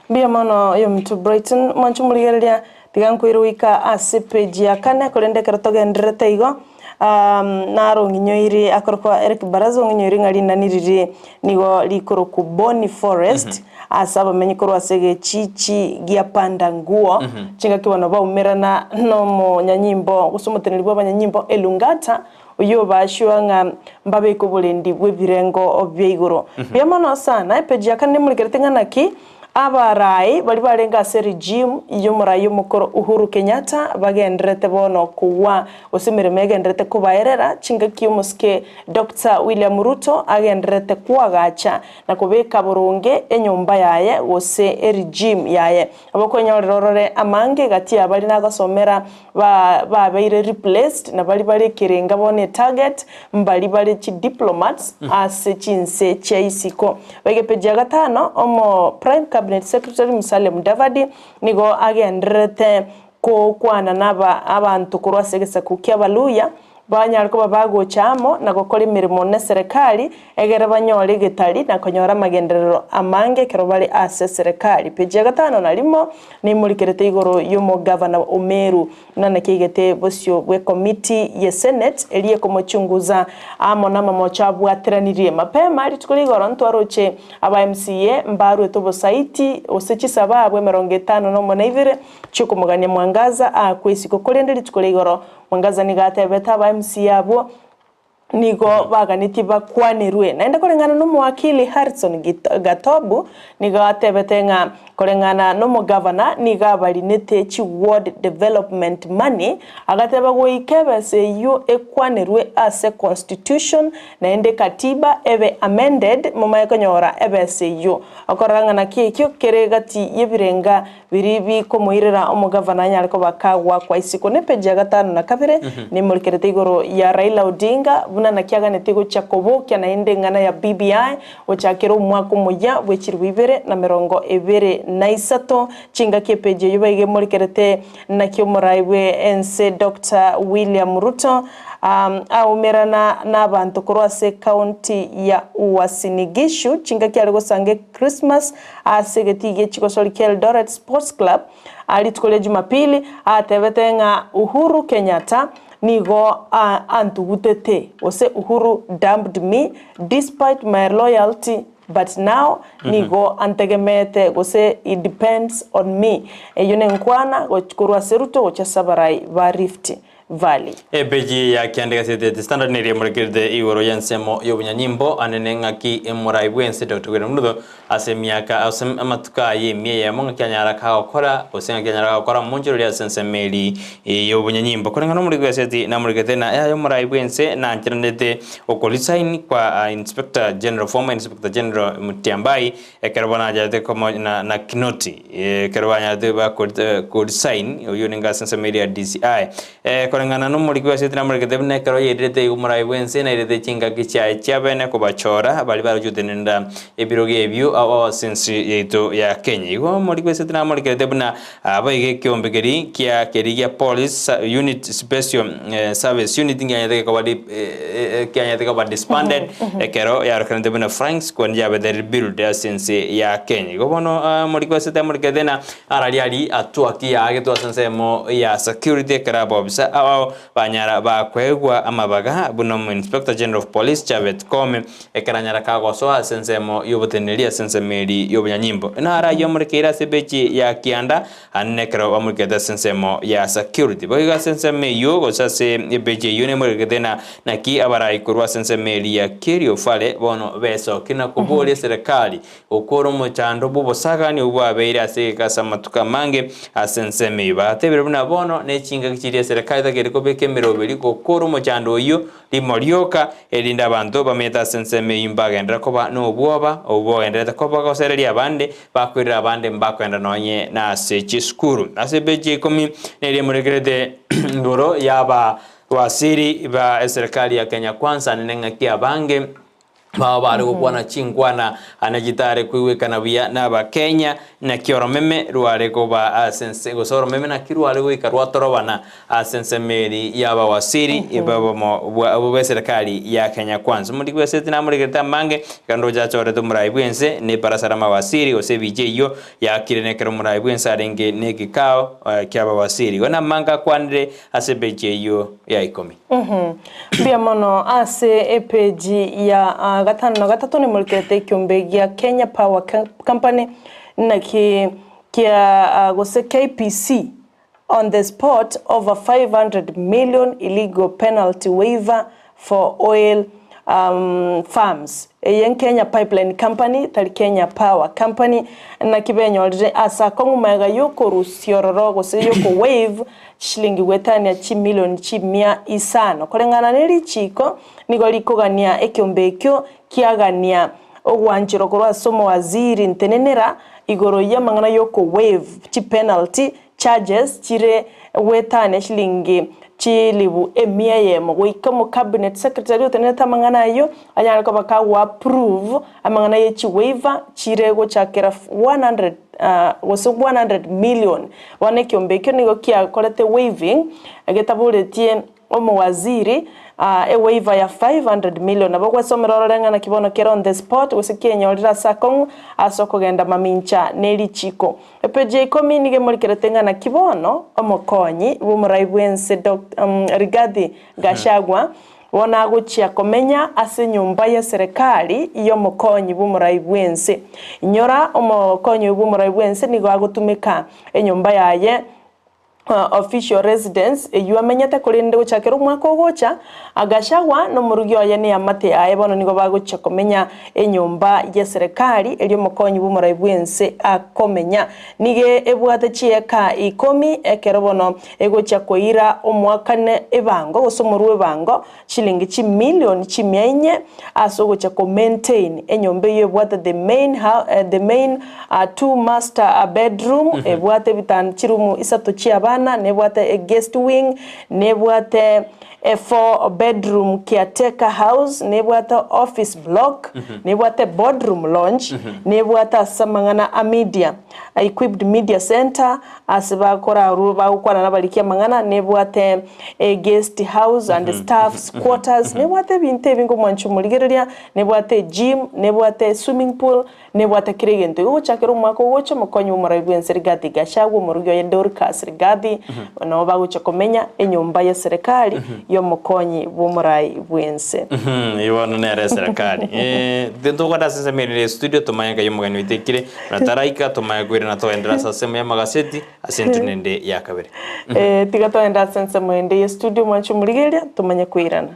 Mbuya mono oyominto Brighton. Mwanche morigereria, Tiga nkoire goika ase page ya kane korende ekero togendererete igo, naro ong'inyoiri akorokwa Eric Baraza ong'inyoiri ng'a rinani riria nigo rikorokwa Boni Forest ase abamenyi korwa ase egechichi gia Pandanguo, chingaki bono baumerana nomonyanyimbo gose omoteneneri bw'abanyanyimbo Elungata, oyio obashua ng'a mbabeke oborendi bw'ebirengo bia igoro. Buya mono sana, epeji ya kane nemorikerete ng'a naki Abarai baria barenge ase regime y'omorai omokoro Uhuru Kenyatta bagendererete bono kogwa gose emeremo egendererete kobaerera chingaki omosike Doctor William Ruto agendererete koagacha na kobeka boronge enyomba yaye gose eregime yaye. Nabo okwenyorera orore amange gati ya baria nagosomera ba babeire replaced na baria bare ekerenga bono etarget mbari bare chidiplomats ase chinse chia isiko. Egepeji ya gatano omo Prime Cabinet Secretary Musalia Mudavadi nigo agendererete kokwana na aba abanto korwa ase egesaku kia Abaluhya Banyare koba bagocha amo na gokora emeremo neserekari, egere banyore egetari na konyora amagenderero amange ekero bare ase eserekari. Peji ya gatano na rimo neimorikerete igoro y'omogavana o Meru, buna naki aigete bosio bw'ekomiti ye Senate eria ekomochunguza amo namamocho abwateranirie. Mapema rituko ria igoro ntwaroche aba MCA mbaruete obosaiti gose chisababu emerongo etano nomo na ibere chiokomogania Mwangaza aakwe isiko korende rituko ria igoro Mwangaza nigo atebete aba MCA abwo nigo baganetie bakwanerwe. Naende koreng'ana nomowakili Harrison Gatobu nigo atebete ng'a koreng'ana nomogavana nigo abarinete chi ward development money agateba goika ebesa eyio ekwanerwe ase constitution naende katiba ebe amended momanye konyora ebesa eyio. Okorora ng'a naki ekio kere gati yebirenga Biria bikomoirera omogavana anyare koba kagwakwa isiko. Ne page ya gatano na kabere nemorikerete igoro ya Raila Odinga buna naki aganetie gochia kobokia naende eng'ana ya BBI gochakera omwaka omoyia bwe chilifu 2023. Chingaki epage eyio baiga emorikerete naki omorai bwe ense Doctor William Ruto aumerana nabanto korwa ase ecounty ya Uasin Gishu chingaki are gosanga echristmas Ase egetii gie chigosori kia Eldoret Sports Club rituko ria Jumapili atebete ng'a Uhuru Kenyatta nigo antugutete gose Uhuru dumped me despite my loyalty but now nigo antegemeete gose he depends on me. Eyio nenkwana korwa ase Ruto gochia ase abarai ba Rift Valley. Epeji ya kianda egaseti ya The Standard nigo emorekerete igoro y'ensemo y'obonyanyimbo anene ng'aki emorai bw'ense Doctor William Ruto ase emiaka ase amatuko aye emia eyemo ng'aki anyara kagokora gose ng'aki anyara gokora omonchorori ase ensemo eri y'obonyanyimbo. Koreng'ana omoriki bw'egaseti namorekete na yaya omorai bw'ense nancheranete okoresign kwa Inspector General former Inspector General Mutyambai Ekero bono acherete komo na na Kinoti, ekero banyarete bakorete koresign, oyio orenge ase ensemo eria ya DCI. Koreng'ana nomoriki bw'esegi tinamorekete buna ekero yairerete igo omorai bw'ense nairerete chingaki chiaye chiabene kobachora baria baroche gotenenera ebirogo ebio ao ase ense yaito ya Kenya. Igo omoriki bw'esegi tinamorekerete buna boigo ekeombe keria kia keria gia police unit special service unit nkianyete gekoba kianyete koba disbanded ekero yarokeranete buna Franks koni yabete rebuild ase ense ya Kenya. Igo bono omoriki bw'esegi tinamorekerete ng'a arari aria atwaki yaagetwe ase ensemo ya security ekero abobisa ao Banyara bakoegwa amabaga buna omo Inspector General of Police Chebet Koome ekero anyara kagosoa ase ensemo y'oboteneneri ase ensemo eri y'obonyanyimbo. Naro ayio amorekeire ase ebechi ya kianda ande nekero bamorekete ase ensemo ya security. Boigo ase ensemo eyio gose ase ebechi eyio nemorekete na naki abarai korwa ase ensemo eri ya Kerio Valley bono besokia na koboria eserekari Gokora omochando bw'obosagani obwo bwabeire ase egeka ase amatuko amange ase ensemo eyio. Bagatebire buna bono ne chingaki chiria eserekari etagete kobeka emeroberi gokora omochando oyio rimo rioka, erinde abanto bamenyete ase ensemo eyio mbagenderere koba nobwoba obwo bogendererete koba gosereria abande, bakoirera abande mbakoenda nonye nase chisukuru. Ase epeji ya ikomi neria emorekerete igoro y'abawaziri ba eserekari ya Kenya Kwanza nene ng'aki abange. Bao bare gokwana chinkwana ane chitare koigwekana buya n'Abakenya, naki oromeme rware koba ase ense, gose oromeme naki rware goika rwatorobana ase ensemo eri y'abawasiri b'obomo bwa bw'eserekari ya Kenya Kwanza. Omoriki bw'eseti namoregerete amange, ekero ndoche achorete omorai bw'ense na ebarasa y'amawasiri gose ebicha eyio yakire nekero omorai bw'ense arenge negekao ki'abawasiri. Igo namange akwanire ase epeji eyio ya ikomi. Mbuya mono ase epeji ya gatano na gatato nimorikerete ekiombe gia Kenya Power Company naki kia gose KPC on the spot over 500 million illegal penalty waiver for oil farms. Eye n'Kenya Pipeline Company tari Kenya Power Company naki benyorire ase akong'u magega y'okorusia ororo gose y'oko waive chishilingi goetania chimilioni chimia isano. Koreng'ana ne richiiko nigo rikogania ekiombe ekio kiagania ogwancherwa korwa ase omowaziri ntenenera igoro y'amang'ana y'oko waive chipenalty charges chire goetania shilingi chilibu emia eyemo goika omo cabinet secretary otenenete amang'ana ayio anyare koba kago approve amang'ana ye chi waiver chire gochakera 100 gose 100 million. Bono ekiombe ekio nigo kiakorete waiving getaboretie Omowaziri, e waiver ya 500 million nabo gwesomera orore ng'a naki bono kere on the spot gose kienyorire ase akong'u ase okogenda mamincha ne richiko. Epeji ya ikomi nigo emorikerete ng'a naki bono omokonyi bw'omorai bw'ense Dr Rigathi Gachagua bono agochia komenya ase enyomba y'eserekari y'omokonyi bw'omorai bw'ense. Inyora omokonyi oyio bw'omorai bw'ense nigo agotumeka enyomba yaye Official residence, eyio amenyete korende gochakera omwaka ogocha, Gachagua nomorugi oye neamate yaye bono nigo bagochia komenya enyomba y'eserekari erio omokonyi bw'omorai bw'ense akomenya. Nigo ebwate chieka ikomi ekero bono egochia koira omwakane ebango gose omorwe ebango chilingi chimilion chimia inye ase ogochia ko maintain enyomba eyio ebwate the main the main two master bedroom ebwate ebitanda chirumu isato chia abana nebwate a guest wing nebwate a four bedroom caretaker house nebwate office block nebwate boardroom lounge nebwate ase amang'ana a media equipped media centre Ase bakorarue bagokwana nabariki amang'ana, nebwate a guest house and staffs quarters, nebwate ebinto ebinge omwanchi omorigereria, nebwate egym, nebwate swimming pool, nebwate kera egento. Igo gochakera omwaka ogocha omokonyi bw'omorai bw'ense Rigathi Gachagua, omorugi oye Dorcas Rigathi, nabo bagocha komenya enyomba y'eserekari y'omokonyi bw'omorai bw'ense. Eyio bono nere eserekari. Tintogwata ase ensemo ere studio tomanye nkai omogeni oito aikire. Na taraika tomanye koirana togenderere ase ensemo y'amagaseti ase entunda ende ya kabere. Eh, tiga togende ase ensemo ende ye studio mwanche omorigereria tomanye koirana.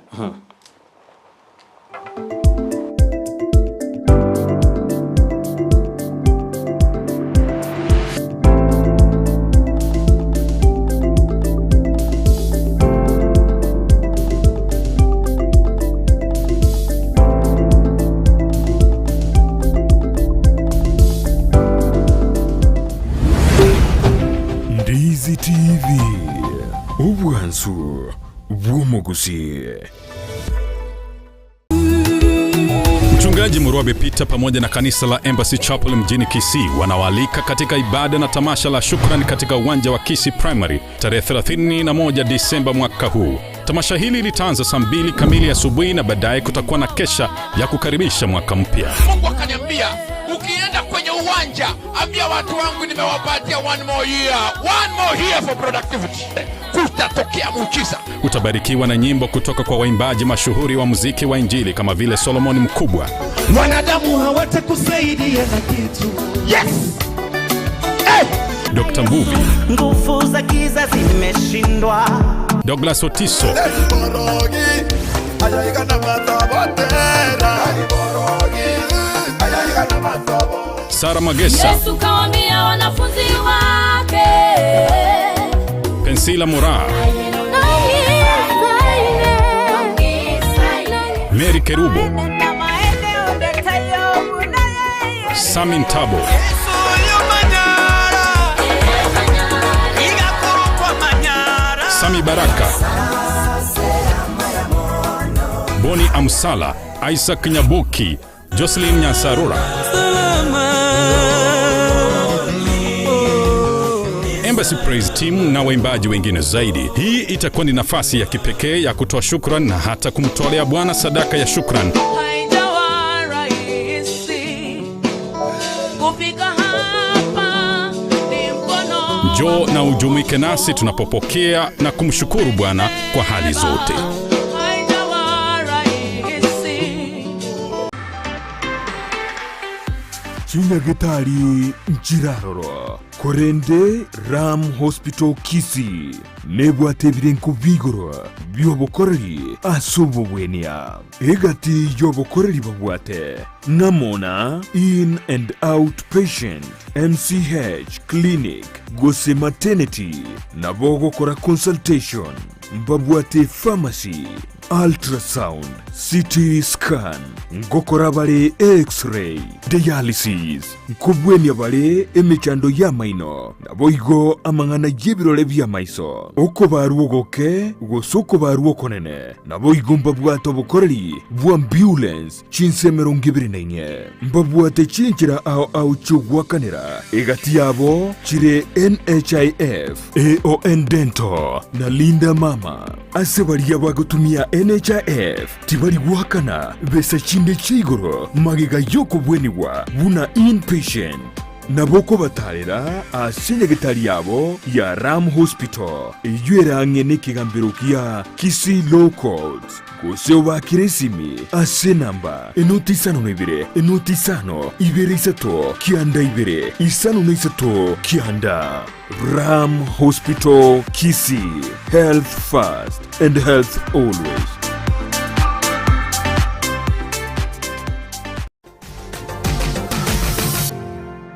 Ndizi TV, obwansu bw'omogusii. Mchungaji Murwabe Peter pamoja na kanisa la Embassy Chapel mjini Kisii wanawaalika katika ibada na tamasha la shukrani katika uwanja wa Kisii Primary tarehe 31 Disemba mwaka huu. Tamasha hili litaanza saa 2 kamili asubuhi na baadaye kutakuwa na kesha ya kukaribisha mwaka mpya. Mungu akaniambia ukienda kwenye uwanja ambia watu wangu nimewapatia one more year, one more year for productivity. Kutatokea muujiza. Utabarikiwa na nyimbo kutoka kwa waimbaji mashuhuri wa muziki wa Injili kama vile Solomon Mkubwa, Wanadamu hawatakusaidia na kitu. Yes. Hey! Dr. Mbuvi, Nguvu za giza zimeshindwa. Douglas Otiso, Sara Magesa, Yesu kawaambia wanafunzi wake, Pensila Mura, Mary Kerubo, Sami Ntabo, Sami Baraka, Boni Amsala, Isaac Nyaboki, Jocelyn Nyansarora, Embassy Praise Team na waimbaji wengine zaidi. Hii itakuwa ni nafasi ya kipekee ya kutoa shukran na hata kumtolea Bwana sadaka ya shukran. Haijawa rahisi kufika hapa, ni mkono Njoo na ujumuike nasi tunapopokea na kumshukuru Bwana kwa hali zote. Haijawa rahisi. Chinyagetari nchiraroro, korende Ram Hospital Kisii nebwate ebirenko bi'igoro bi'obokoreri ase obogwenia. Egati y'obokoreri babwate ng'amo na In and Out Patient, MCH Clinic gose Maternity, nabo ogokora consultation, mbabwate pharmacy, Ultrasound, CT scan, ngokora bare X-ray, dialysis, nkobwenia bare emechando y'amaino, naboigo amang'ana y'ebirore bi'amaiso, okobarwa ogoke gose okobarwa okonene, naboigo mbabwate obokoreri bw'ambulance chinse 24. Mbabwate chinchera ao ao chi'ogoakanera, egati yabo chire NHIF, AON Dental na Linda Mama. Ase baria bagotumia NHIF tibari goakana besa chinde chia igoro magega y'okobwenigwa buna inpatient. Nabo okobatarera ase nyagetari yabo ya Ram Hospital eyio ere ang'e nekegambero kia Kisii Law Courts gose obakere esimi ase enamba enoti isano na ibere enoti isano ibere isato kianda ibere isano na isato kianda. Ram Hospital Kisii, health first and health always.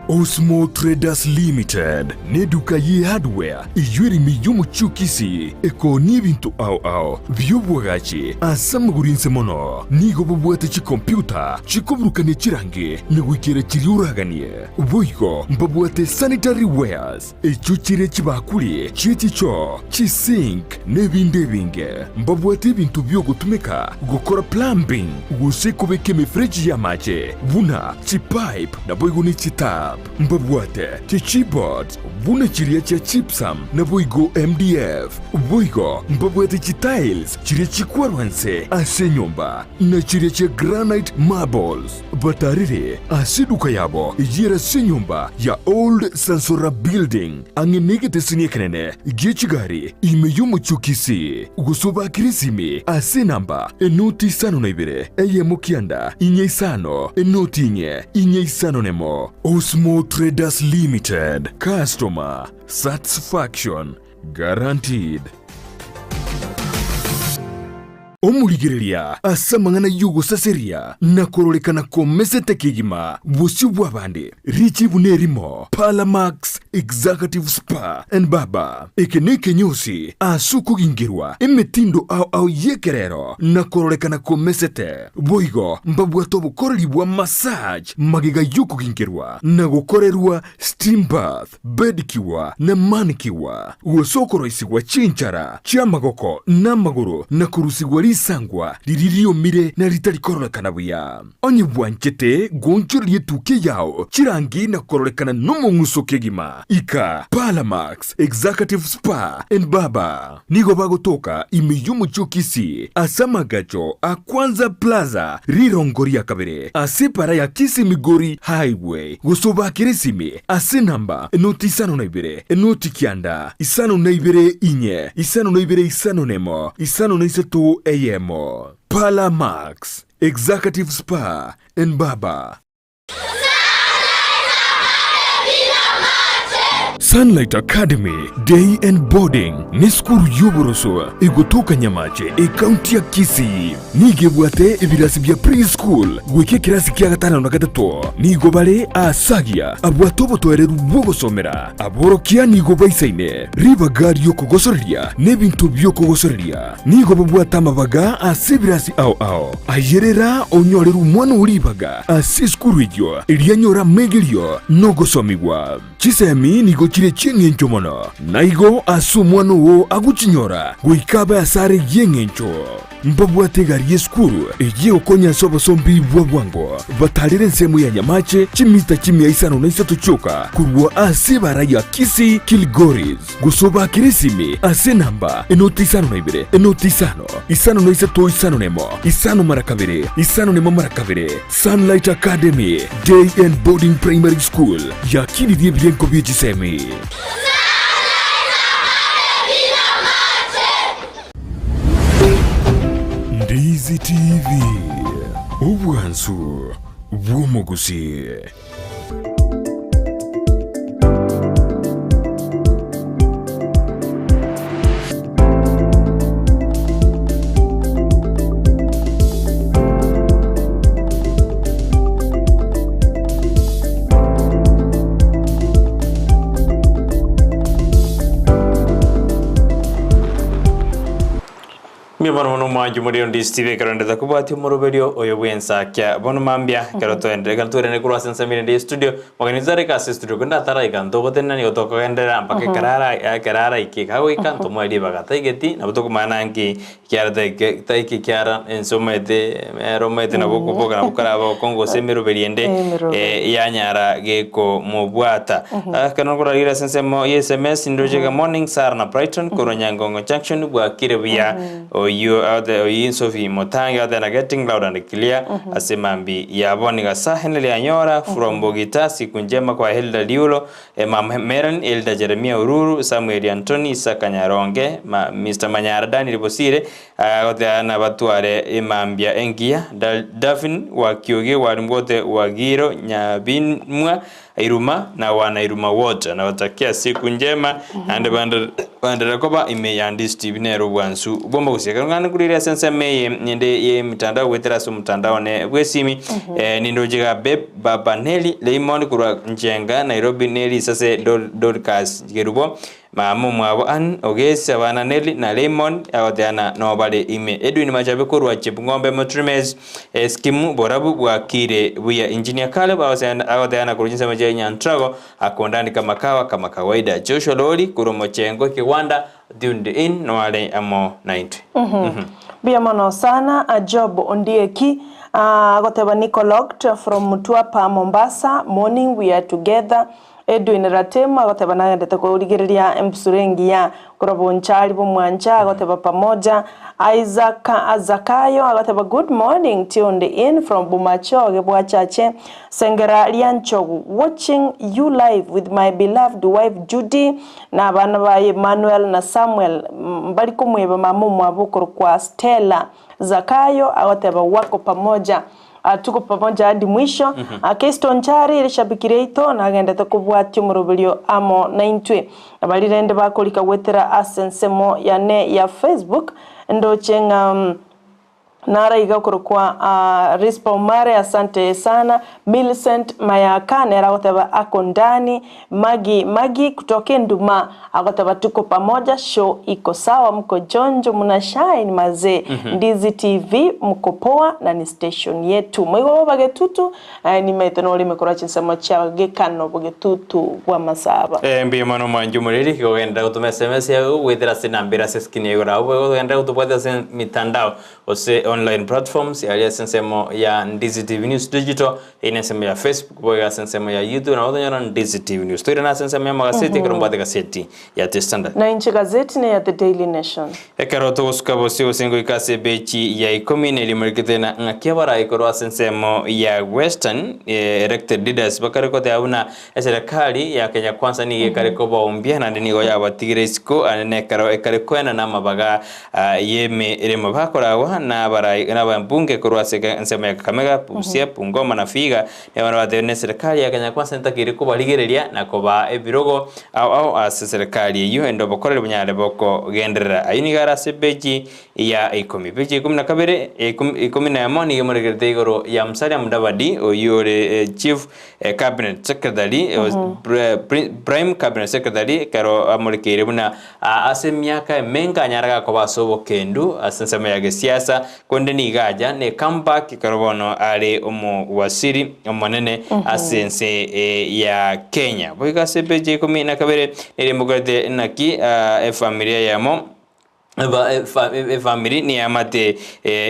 Osmo Traders Limited neduka ye hardware eyio ere ime y'omochie o Kisii ekoonia ebinto ao ao bi'obwagachi ase amagoro inse mono. Nigo bobwate chikompyuta chikoburukania chirangi na goikera chiria oraganie. Boigo mbabwate sanitary wares, echio chire chibakuri chie chichoo, chisink, na ebinde ebinge. Mbabwate ebinto bi'ogotumeka gokora plumbing gose kobeka emefereji y'amache buna chipipe naboigo ne chitap. Mbabwate chichipboards buna chiria chia gypsum naboigo MDF. Boigo mbabwate chitiles chiria chikwarwa nse ase enyomba na chiria chia granite marbles. Batarire ase eduka yabo eyio ere ase enyomba ya Old Sansora Building, ang'e negeteseni ekenene gie chigari ime y'omochie o Kisii, gose obakire esimi ase enamba enoti isano na ibere eyemo kianda inye isano enoti inye inye isano nemo. Osmo Traders Limited, customer satisfaction guaranteed. Omorigereria ase amang'ana y'ogosaseria na kororekana komesete kegima bosio bw'abande, richibu nerimo, Parlamax Executive Spa and Barber. Eke nekenyosi ase okogingerwa emetindo ao ao y'ekerero na kororekana komesete. Boigo mbabwate obokoreri bwa massage magega y'okogingerwa na gokorerwa steam bath. Bedicure na manicure, gose okoroisigwa chinchara chi'amagoko na amagoro na korusigwa risangwa riria riomire na ritari kororekana buya. Onye bwanchete goonchoreria etukia yao chirangi na kororekana nomong'uso kegima, ika Parlamax Executive Spa and Barber. Nigo bagotoka ime y'omochie o Kisii ase amagacho a Kwanza Plaza rirongo ria kabere ase epara ya Kisii Migori Highway gose obakere esimi ase enamba enoti 52 enoti kianda 52 inye 52 51 53 eyemo. Parlour Max Executive Spa and Barber. Sunlight Academy Day and Boarding nesukuru y'oboroso egotoka Nyamache ekaunti ya Kisii. Nigo ebwate ebirasi bia pre-school goika ekerasi kia gatano na gatato. Nigo bare aasagia abwate obotoereru bw'ogosomera. Aborokia nigo baisaine ribaga ri'okogosoreria na ebinto bi'okogosoreria. Nigo babwate amabaga ase ebirasi ao ao. Ayerera onyorere omwana oo ribaga ase esukuru eyio, erio anyore amegerio na ogosomigwa. Chisemi nigo chire chi'engencho mono, na igo ase omwana oo agochinyora goika abe asare y'engencho. Mbabwate egari y'esukuru eyio egokonya ase obosombi bwa bwango, batarere ensemo ya Nyamache chimita chimia isano na isato chioka korwa ase ebara ya Kisii Kilgoris, gose obaakere esimi ase enamba enoti isano na ibere, enoti isano, isano na isato isano na emo, isano mara kabere, isano na emo mara kabere. Sunlight Academy Day and Boarding Primary School yakinirie ebirengo bie chisemi. Ndizi TV, obwansu bw'omogusii. Mbuya mono mono omwanchi omorero Ndisi TV ekero ndete kobwatia omoroberio oyo bw'ensakia bono mambia ekero toendere ekero twerende korwa ase ensemo erende ye studio mogeni tareka ase studio korende ataraika ntogotenena nigo tokogenderera mpaka ekero ara ekero araike kagoika ntomoe ribaga taigeti nabo tokomanya nanki Ekiara taike taike ekiara ense omanyete ere omanyete nabo okoboka nabo karabe okongo gose emeroberi ende Emeroberi. yanyara gekomobwata. Ekero nkorarigereria ase ensemo ya SMS ndoche iga morning Sarah na Brighton korwa Nyangongo Junction bwakire buya oyio agote oyio Sophie Mutangi agote na getting loud and clear ase mambi ya bono iga Sir Henry Anyora from Bogita siku njema kwa Hilda Liulo Emma Meron, Elder Jeremia Oruru, Samuel Antony, Isaka Nyaronge, ma, Mr Manyara Daniel Bosire, agoteana nabatware emambia engiya, Da, Daphne wa Kioge Warimgote wa Giro Nyabimwa Iruma na wana Iruma wote nabatakia siku njema naende bande bandere koba ime ya Ndisi TV nere obwansu bw'omogusia. Ekero ng'ane nkurire ase ensemo eye ende y'emitandao goetera ase omotandao one bw'esimi eh, nindoche iga Beb Baba Nelly Raymond korwa Njenga, Nairobi ne risase Dorcas Kerubo, mama omwabo Ann Ogesi, abana Nelly na Raymond agoteana noo bare ime. Edwin Machabe korwa Chepng'ombe Motrimes, Eskimu borabu bwakire buya. Engineer Caleb agoteana korwa chinsemo chia Nyantrago akondani kama kawa kama kawaida. Joshua Lori korwa Mochengo Kigwanda tuned in noare amo naintwe. Mbuya mono sana Job Ondieki agoteba niko locked from Mtwapa Mombasa morning we are together Edwin Ratemo agoteba nagendete korigereria embusuro engiya korwa Bonchari Bomwancha agoteba pamoja Isaac Zakayo agoteba good morning tuned in from Bomachoge Bwachache Sengera Rianchogu watching you live with my beloved wife Judy na abana baye Emmanuel na Samuel mbari komweba mama omwabo okorokwa Stella Zakayo agoteba wako pamoja tuko pamoja hadi mwisho Kristo nchari rishabiki riaito nagendete kobwatia omoroberio amo naintwe. Nabari rende bakorika goetera ase ensemo yane ya Facebook ndoche ng'a Nara iga okorokwa Rispa Omare asante sana, Millicent Mayaka nere agoteba ako ndani, Maggie Maggie kutoka Enduma agoteba tuko pamoja show iko sawa mko jonjo muna shine mazee Ndizi TV mko poa na ni station yetu moigo boba getutu nimaete norime korwa chinsemo chia gekano bogetutu bw'amasaba. Mbuya mono mwanche omoreri, igo ogenderera gotoma SMS yago goetera ase enamba ere ase eskrini ya igoro abwo, igo ogenderera gotobwatia ase emitandao gose online platforms aria ase ensemo ya Ndizi TV News Digital, eyio ne ensemo ya Facebook, boigo ase ensemo ya YouTube nabo tonyora Ndizi TV News. Toirane ase ensemo y'amagaseti ekero mbwate egaseti ya The Standard. Na inche gazeti neya The Daily Nation. Ekero togosuka bosio gose ngoika ase ebechi ya ikomi na erimo rikete na ng'aki abarai korwa ase ensemo ya Western elected leaders bakare goteba buna Eserekari ya Kenya Kwanza nigo ekare kobaombia naende nigo yabatigire isiko ande nekero ekare koenana amabaga y'emeremo bakoragwa n'abambunge korwa ase ensemo ya Kakamega, Busia, Bungoma na Vihiga nigo bono batebirie na eserekari ya Kenya Kwanza netakeire kobarigereria na kobaa ebirogo ao ao ase eserekari eyio ende obokoreri bonyare bokogenderera. Ayio nigo are ase epeji ya ikomi. Epeji ya ikomi na kabere, ikomi na emo nigo emorekerete igoro ya Musalia Mudavadi oyio ore Chief Cabinet Secretary, Prime Cabinet Secretary, ekero amorekeire buna ase emiaka emenge anyare gakoba ase obokendu ase ensemo ya gesiasa, konde nigo acha ne comeback ekero bono are omowaziri omonene ase ense ya Kenya. Boigo ase epeji ya ikomi na kabere nigo emokorete naki efamilia eyemo. Efamiri neamate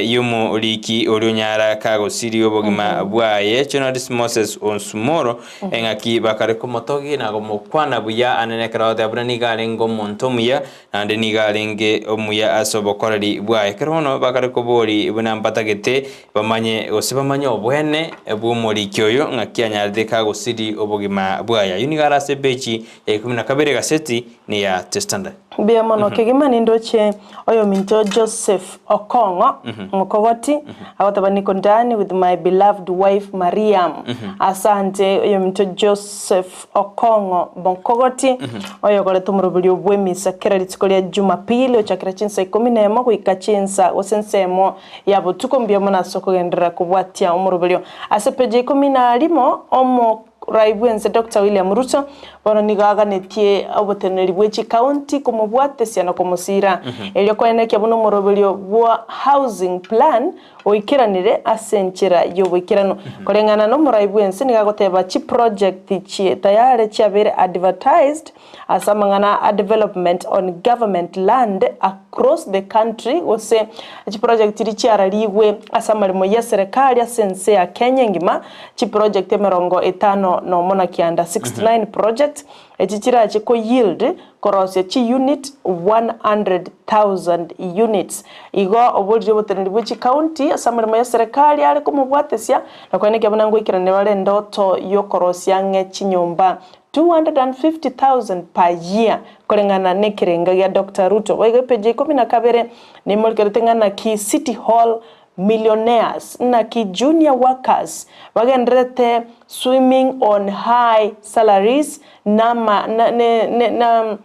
y'omoriki oria onyara kagosiria obogima bwaye, Journalist Moses Onsumoro, eng'aki bakare komotogia na komokwana buya anene ekero agoteba buna nigo arenge omonto omuya naende nigo arenge omuya ase obokoreri bwaye. Ekero bono bakare kobori buna mbatagete bamanye gose bamanye obwene bw'omoriki oyo ng'aki anyarete kagosiria obogima bwaye. Ayio nigo are ase epeji ya ikomi na kabere egaseti neya The Standard. Mbuya mono kegima nindoche oyominto Joseph Okong'o Mokogoti agoteba niko ndani with my beloved wife Mariam. Asante oyominto Joseph Okong'o Mokogoti oyokorete omoroberio bw'emisa kera rituko ria Jumapili ochakera chinsa ikomi nemo goika chinsa gose ensemo ya botuko. Mbuya mono ase okogenderera kobwatia omoroberio. Ase peji ya ikomi na rimo omo Rai bwense Doctor William Ruto bono nigo aganetie oboteneneri bwe chikaunti komobwatesia na komosiira erio koenekia buna omoroberio bwa housing plan oikeranire ase enchera y'oboikeranu. Koreng'ana nomorai bwense nigo agoteba chiproject chie tayare chiabeire advertised ase amang'ana a development on government land across the country gose chiproject chiria chiararigwe ase amaremo y'eserekari ase ense ya Kenya engima, chiproject emerongo etano nomo na kianda, 69 projects, echi chirache ko yield korosia chi unit 100,000 units. Igo oboriri oboteneneri bwe chicounty ase amaremo y'eserekari are komobwatesia na koenekia buna ngoikerania bare endoto y'okorosia ang'e chinyomba 250,000 per year, koreng'ana nekerenga gia Doctor Ruto. Boigo epeji ya ikomi na kabere nemorikerete ng'a naki City Hall millionaires, naki junior workers bagendererete swimming on high salaries nama na ne ne na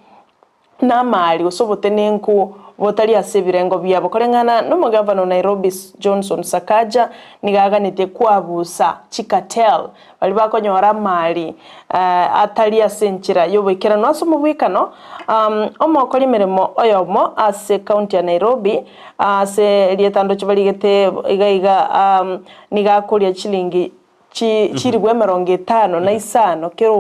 namari gose obotenenku botari ase ebirengo biabo. Koreng'ana nomogavana o Nairobi Johnson Sakaja nigo aganetie kwabusa chicartel baria bakonyora amari atari ase enchera y'oboikeranu. Ase omobwekano, omokori emeremo oyomo ase county ya Nairobi ase erieta ndoche barigete iga iga nigo akoria chilingi chilifu emerongo etano na isano kera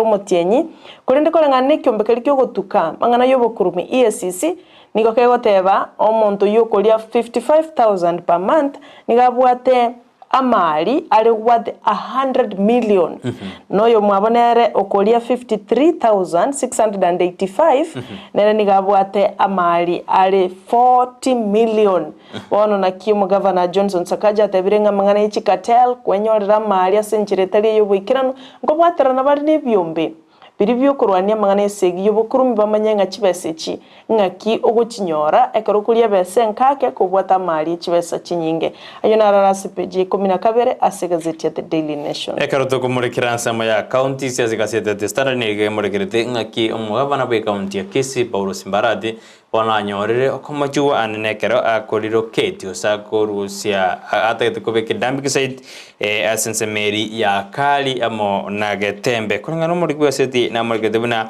omotienyi, korende koreng'ana nekiombe keria kiogotuka amang'ana y'obokurumi, EACC, nigo kegoteba omonto oyio okoria 55,000 per month nigo abwate amari are worth 100 million, na oyomwabo nere okoria 53,685 nere nigo abwate amari are 40 million. Bono naki omogavana Johnson Sakaja atebire ng'a amang'ana ye chicartel kwenyorera amari ase enchera etari ey'oboikeranu nkobwaterana bare nebiombe biria biokorwania amang'ana esegi y'obokurumi bamanye ng'a chibesa echi ng'aki ogochinyora ekero okoria ebesa enkake kobwata amari echibesa chinyinge. Ayio naroro ase peji ya ikomi na kabere ase egazeti ya The Daily Nation. Ekero tokomorekera ensemo ya county ase egaseti ya The Standard nigo emorekerete ng'aki omogavana bw'ecounty ya Kisii Paulos Mbarati Bono anyorire okomochigwa anene ekero akoriroketi gose akorusia atagete kobeka edumping site ase ensemo eria ya Kali amo na Getembe. Koreng'ana nomoriki bw'eseti namorekete buna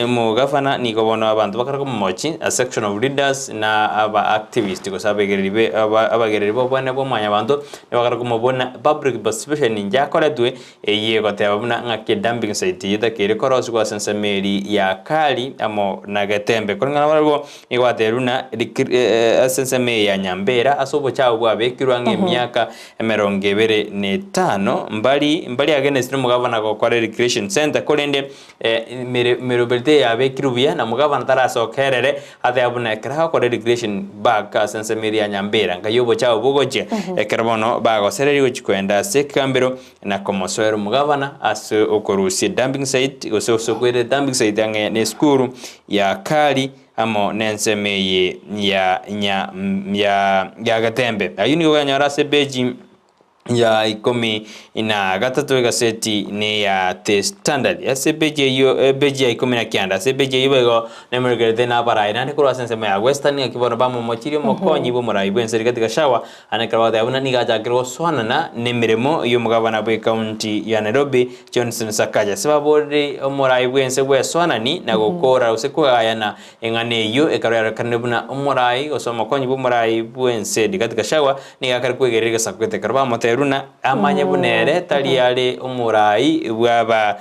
omogavana nigo bono abanto bakare komomochi a section of leaders na aba activist gose abegereri be abagereri b'obwane bwa mwanyabanto nibakare komobuna public participation inche akoretwe Eyio egoteba buna ng'aki edumping site eyio etakeire korosigwa ase ensemo eria ya Kali amo na Getembe. Koreng'ana barabwo nigo batebirie buna ase ensemo eye ya Nyambera ase obochafu bwabekirwe ang'e emiaka emerongo ebere na etano mbari mbari against nomogabana gokora recreation centre korende Emeroberi teyabekirwe buya, na omogabana tarasoka erere, atebe buna ekero agokora irrigation back ase ensemo eria ya Nyambera, nkai obochafu bogochia. Ekero bono bagosereria gochia koenda ase ekegambero na komosoera omogabana ase okorusia dumping site gose ase okoira dumping site ang'e na esukuru ya Kali amo nensemo eye ya nya ya ya Getembe. Ayio nigo okonyora ase epeji ya ikomi na gatato egaseti neya The Standard. Ase epeji eyio epeji ya ikomi na kianda ase epeji eyio boigo nemorekerete na abarai naende korwa ase ensemo ya Western ng'aki bono bamomochirie omokonyi bw'omorai bw'ense Rigathi Gachagua ane ekero bagoteba buna nigo achakire gosoanana nemeremo y'omogabana bw'ecounty ya Nairobi Johnson Sakaja. Ase baborire omorai bw'ense bwesoanani na gokora gose kogayana Eng'ana eyio ekero yarorekanire buna omoraai gose omokonyi bw'omoraai bw'ense Rigathi Gachagua nigo akare kwegerera egesaku gete ekero bamotebia. Agoterwa na amanye buna ere tari are omorai bw'aba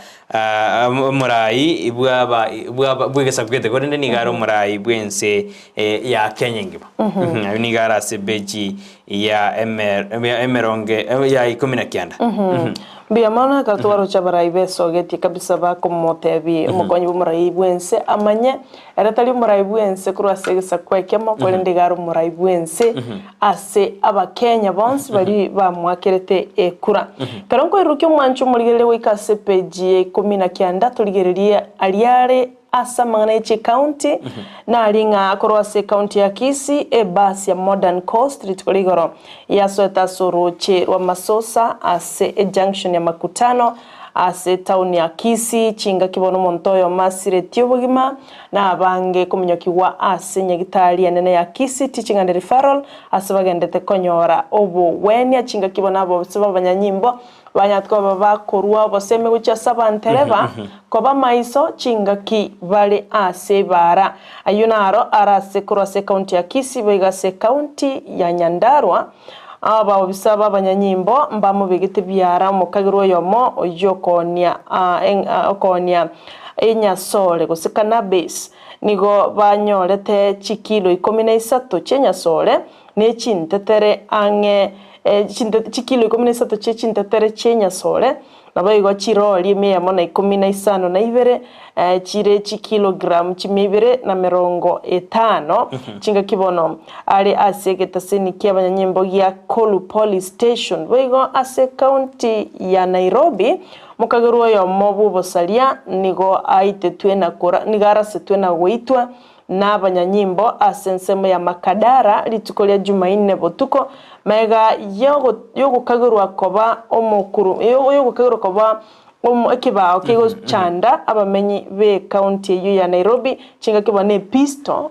omorai bw'aba bw'aba bw'egesaku gete korende nigo are omorai bw'ense ya Kenya engima. Ayio nigo are ase epeji ya eme ya emerongo ya ikomi na kianda. Mbuya mono ekero twaroche abarai besogetie kabisa bakomotebia omokonyi bw'omorai bw'ense amanye ere tari omorai bw'ense korwa ase egesaku ekemo korende iga are omorai bw'ense ase abakenya bonsi baria bamoakerete ekura. Ekero nkoirurukia omwancho omorigereria goika ase epeji ya ikomi na kianda torigererie aria are ase amang'ana ye chikaunti nari ng'a korwa ase ekaunti ya Kisii ebasi ya Modern Coast rituko rigoro yasoete ase orooche rwa Masosa ase ejunction ya Makutano Ase etaoni ya Kisii, chingaki bono omonto oyomo asiretie obogima, na abange kominyokigwa ase nyagitari enene ya Kisii Teaching and Referral ase bagendete konyora obogwenia. Chingaki bono abobisa b'abanyanyimbo banyarete koba bakorua obosemi gochia ase abantereba koba maiso chingaki bare ase ebaara. Ayio naro are ase korwa ase ekaunti ya Kisii boigo ase ekaunti ya Nyandarua. Abaobisa b'abanyanyimbo mbamobegete biara omokagerwa oyomo oyio okoonia okoonia enyasore gose cannabis. Nigo banyorete chikilo ikomi na isato chi'enyasore, ne chintetere ang'e chikilo ikomi na isato chie chintetere chi'enyasore, Naboigo chirori emia eyemo na ikomi na isano na ibere, chire chikilogramu chimia ibere na merongo etano, chingaki bono are ase egetaseni ki'abanyanyimbo gia Kolu Police Station. Boigo ase ekaunti ya Nairobi, mokagerwa oyomo bw'obosaria nigo aitetwe na kora nigo arasetwe na goitwa nabanyanyimbo ase ensemo ya Makadara rituko ria Jumaine botuko, magega y'ogokagerwa koba omokuru y'ogokagerwa koba ekebao kegochanda abamenyi b'ekaunti eyio ya Nairobi chingaki bono episto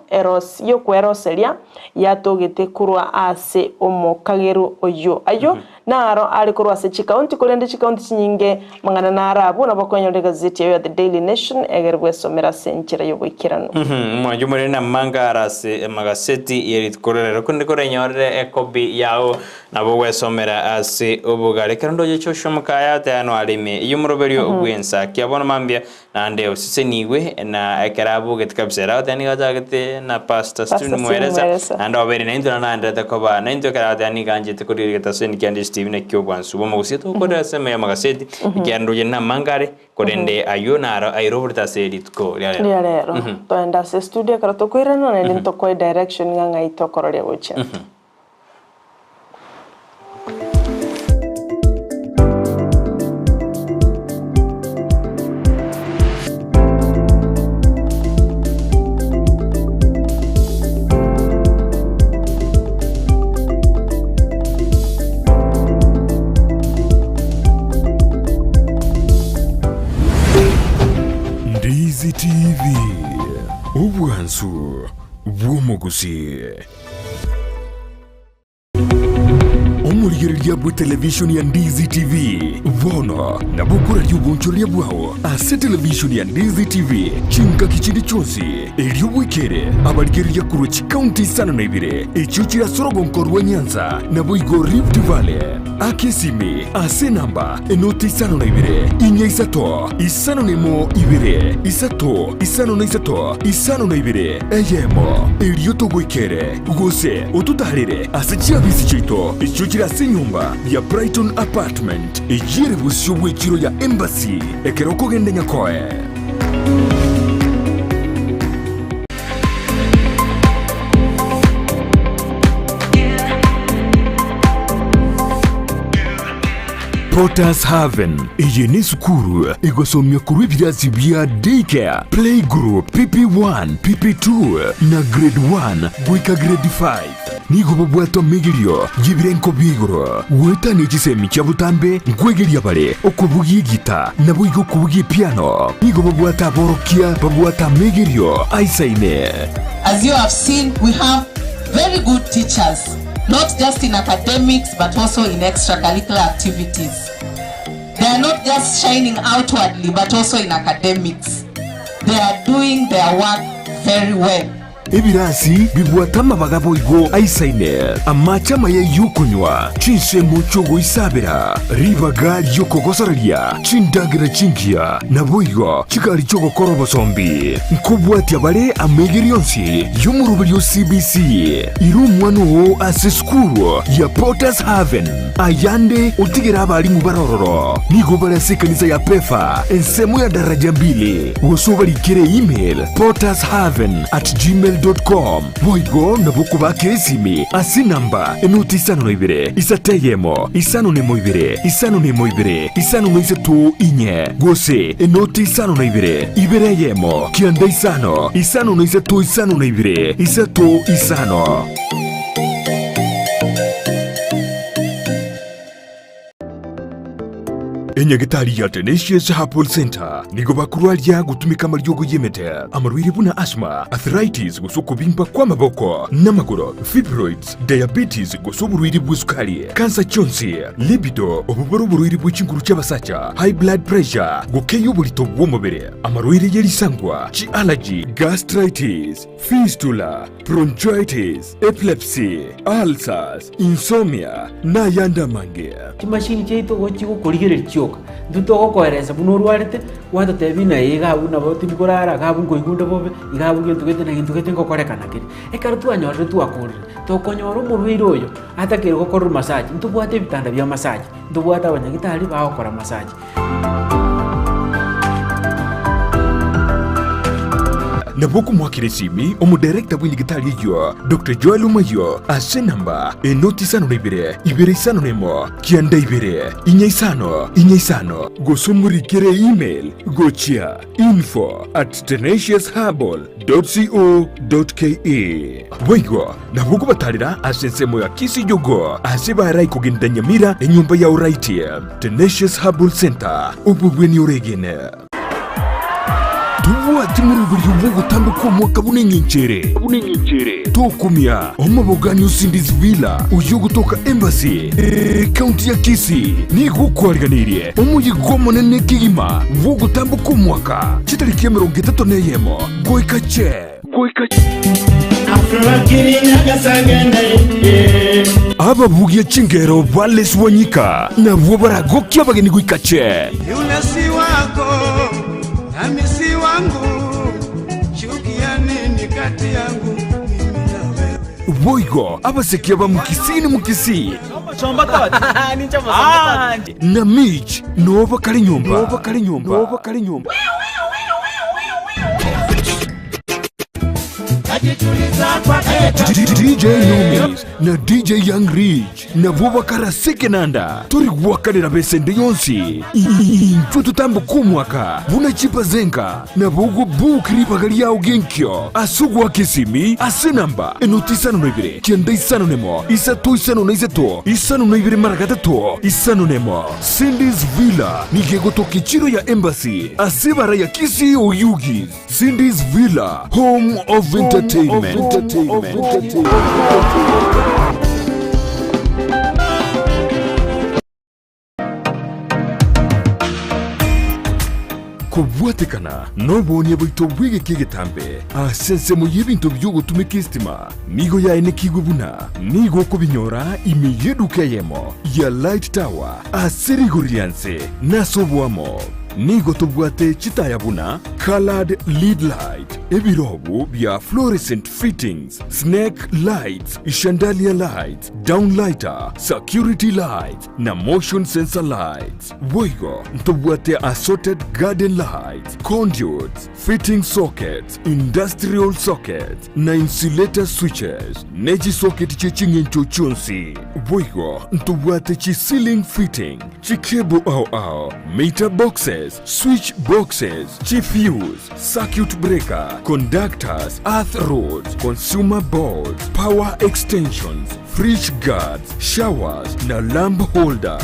y'okweroseria yatogete korwa ase omokageru oyio. Ayio Naro are korwa ase chikaunti, korende chikaunti chinyinge mang'ana naro abwo nabo okonyora egazeti yayo ya The Daily Nation egere gwesomera ase enchera y'oboikeranu. Omwancho omonene namanga are ase emagaseti ye rituko ria rero, korende korenyorere ekobi yao nabo ogwesomera ase obogare. Ekero ndoche Joshua Mokaya ateanwa are ime y'omoroberio bw'ensa kia bono mambia, Naende osesenigwe na ekero abogete kabisa ere agoteba nigo achagete na Pastor Pastor Stephen Stephen Mweresa Mweresa. naende obeire naintwe naende naenderete koba naintwe ekero agoteba nigo anchete korigereria egetaseni kiande Stephen ekio obwansu bw'omogusia tokorera ase ime y'amagaseti ekiagera ndoche namange are korende ayio naro airoborete ase rituko ria rero. Ria rero. Toende ase estudio ekero tokoirana naende ntokoe direction ng'a ng'ai tokororia gochia. Ndizi TV, obwansu bw'omogusii. Omorigereria bw'etelevishoni ya Ndizi TV bono nabo okoraria obonchoreria bwao ase televishoni ya Ndizi TV chingaki chinde chionsi, erio bwekere abarigereria korwa chikaunti isano na ibere echio chire ase orogonko rwa Nyanza naboigo Rift Valley. Aka esimi ase enamba enoti isano na ibere, inya isato, isano na emo ibere, isato, isano na isato, isano na ibere, eyemo, erio togoikere, gose ototaarere ase chiabisi chiaito echio chire ase enyomba ya Brighton Apartment, eyio ere bosio bw'echiro ya Embassy, ekero okogenda Nyakoe. Potter's Haven. Eye nesukuru egosomia korwa ebirasi bia Daycare, Playgroup, PP1, PP2 na Grade 1 goika Grade 5. Nigo bobwate omegerio y'ebirengo bia igoro goetania chisemi chia botambe nkwegeria bare okobugia egita naboigo okobugia epiano. Nigo babwate aborokia babwate amegerio aisaine. As you have seen, we have very good teachers, not just in academics but also in extracurricular activities. They are not just shining outwardly but also in academics. They are doing their work very well. Ebirasi bibwate amabaga boigo aisaine, amache amaya y'okonywa, chinsemo chi'ogoisabera, ribaga ri'okogosoreria, chindagera chingiya, naboigo chigari chi'ogokora obosombi. Nkobwatia bare amaigerio onsi y'omoroberio o CBC. Ira omwana oo ase esukuru ya Potter's Haven, ayande otigere abalimu bare ororo. Nigo bare ase ekanisa ya Pefa, ensemo ya Daraja Mbili, gose obarikere email pottershaven at gmail dot com. Boigo nabo okobaakera esimi ase enamba enoti isano na ibere, isato eyemo, isano na emo ibere, isano na emo ibere, isano na isato inye, gose enoti isano na ibere, ibere eyemo, kianda isano, isano na isato isano na ibere, isato isano. Enyagitari ya Tenacious Herbal Centre nigo bakorwaria gotumeka amariogo y'emete, amarwaire buna asthma, arthritis gose okobimba kw'amaboko n'amagoro, fibroids, diabetes gose oborwaire bw'esukari, kansa chionsi, libido, obobare oborwaire bwe chinguru chi'abasacha, high blood pressure, gokeyia oborito bw'omobere, amarwaire ye risangwa, chi'allergy, gastritis, fistula, bronchitis, epilepsy, ulcers, insomnia, na ayande amange. Chimashini chiaito igo chigokorigereria chioka, intwe togokoeresa buna orwarete, gwatotebia ng'a ee iga abwo nabo tindi korara, iga abwo nkoigwa onde bobe, iga abwo gento gete na gento gete ngokorekana kere. Ekero twanyorire twakorire, tokonyora omorwaire oyo atakeire gokorerwa massage, ntobwate ebitanda bia massage, ntobwate abanyagitari bagokora massage. Nabo okomoakera esimi omodirector bw'enyagitari eyio, Doctor Joel Omayio, ase enamba enoti isano na ibere, ibere isano na emo, kianda ibere, inya isano, inya isano, gose omorikere email gochia info at tenaciousherbal dot co dot ke. Boigo nabo okobatarera ase ensemo ya Kisii Jogoo ase barai kogenda Nyamira enyomba ya Oraiti. Tenacious Herbal Centre, obobweni oregene. Tobwati moroberio bw'ogotambe kw'omwaka buna eng'encho ere. Tokumia omobogani o Cindy's Villa oyio ogotoka Embassy, ekaunti ya Kisii, nigo okwariganeirie omoyega omonene kegima bw'ogotamboka kw'omwaka chitariki 31 goika che. Ababugia chingero ba Les Wanyika nabwo baragokie abageni goika che. Yule si wako nami si wangu, chuki ya nini kati yangu mimi na wewe? Boigo abasekia ba Mukisii ni Mukisii na Mitch noo bakare nyomba. DJ Nomis na DJ Young Rich nabwo bakarase ekenanda tori gwakanera besende yonsi intwe totamboka omwaka buna chipazenga nabo ogobook ribaga riao genkio ase ogoaka esimi ase enamba enoti isano na ibere kianda isano na emo isato isano na isato isano na ibere mara gatato isano na emo Cindy's Villa nigo egotoka echiro ya Embassy ase ebara ya Kisii Oyugis. Cindy's Villa, home of entertainment. Kobwatekana nobonia bwaito bw'egeka egetambe ase ensemo y'ebinto bi'ogotumeka esitima nigo yaenekigwe buna nigo okobinyora ime y'eduka eyemo ya Light Tower ase rigori ria nse na ase oboamo. Nigo tobwate chitaya buna coloured lead light, ebirobu bia fluorescent fittings, snake lights, chandelier lights, downlighter, security lights, na motion sensor lights. Boigo ntobwate assorted garden lights, conduits, fitting sockets, industrial sockets, na insulator switches, ne chisocket chie ching'encho chionsi. Boigo ntobwate chi ceiling fitting, Chicable ao ao, meter boxes, switch boxes, chifuse, circuit breaker, conductors, earth rods, consumer boards, power extensions, fridge guards, showers na lamp holders.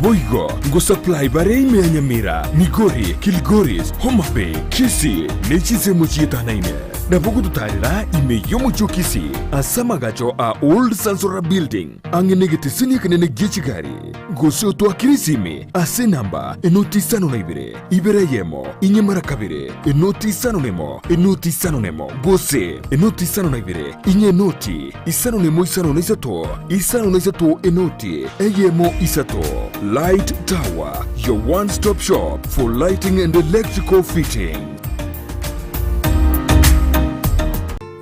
Boigo ngosupply bare ime ya Nyamira, Migori, Kilgoris, Homa Bay, Kisii ne chinsemo chietanaine. Nabo ogototaarera ime y'omochie o Kisii ase amagacho a Old Sansora Building ang'e negeteseni ekenene gie chigari, gose otoakere esimi ase enamba enoti isano na ibere, ibere eyemo, inye mara kabere, enoti isano nemo, enoti isano nemo, gose enoti isano na ibere, inye enoti isano nemo isano na isato, isano na isato enoti eyemo isato. Light Tower, your one stop shop for lighting and electrical fitting.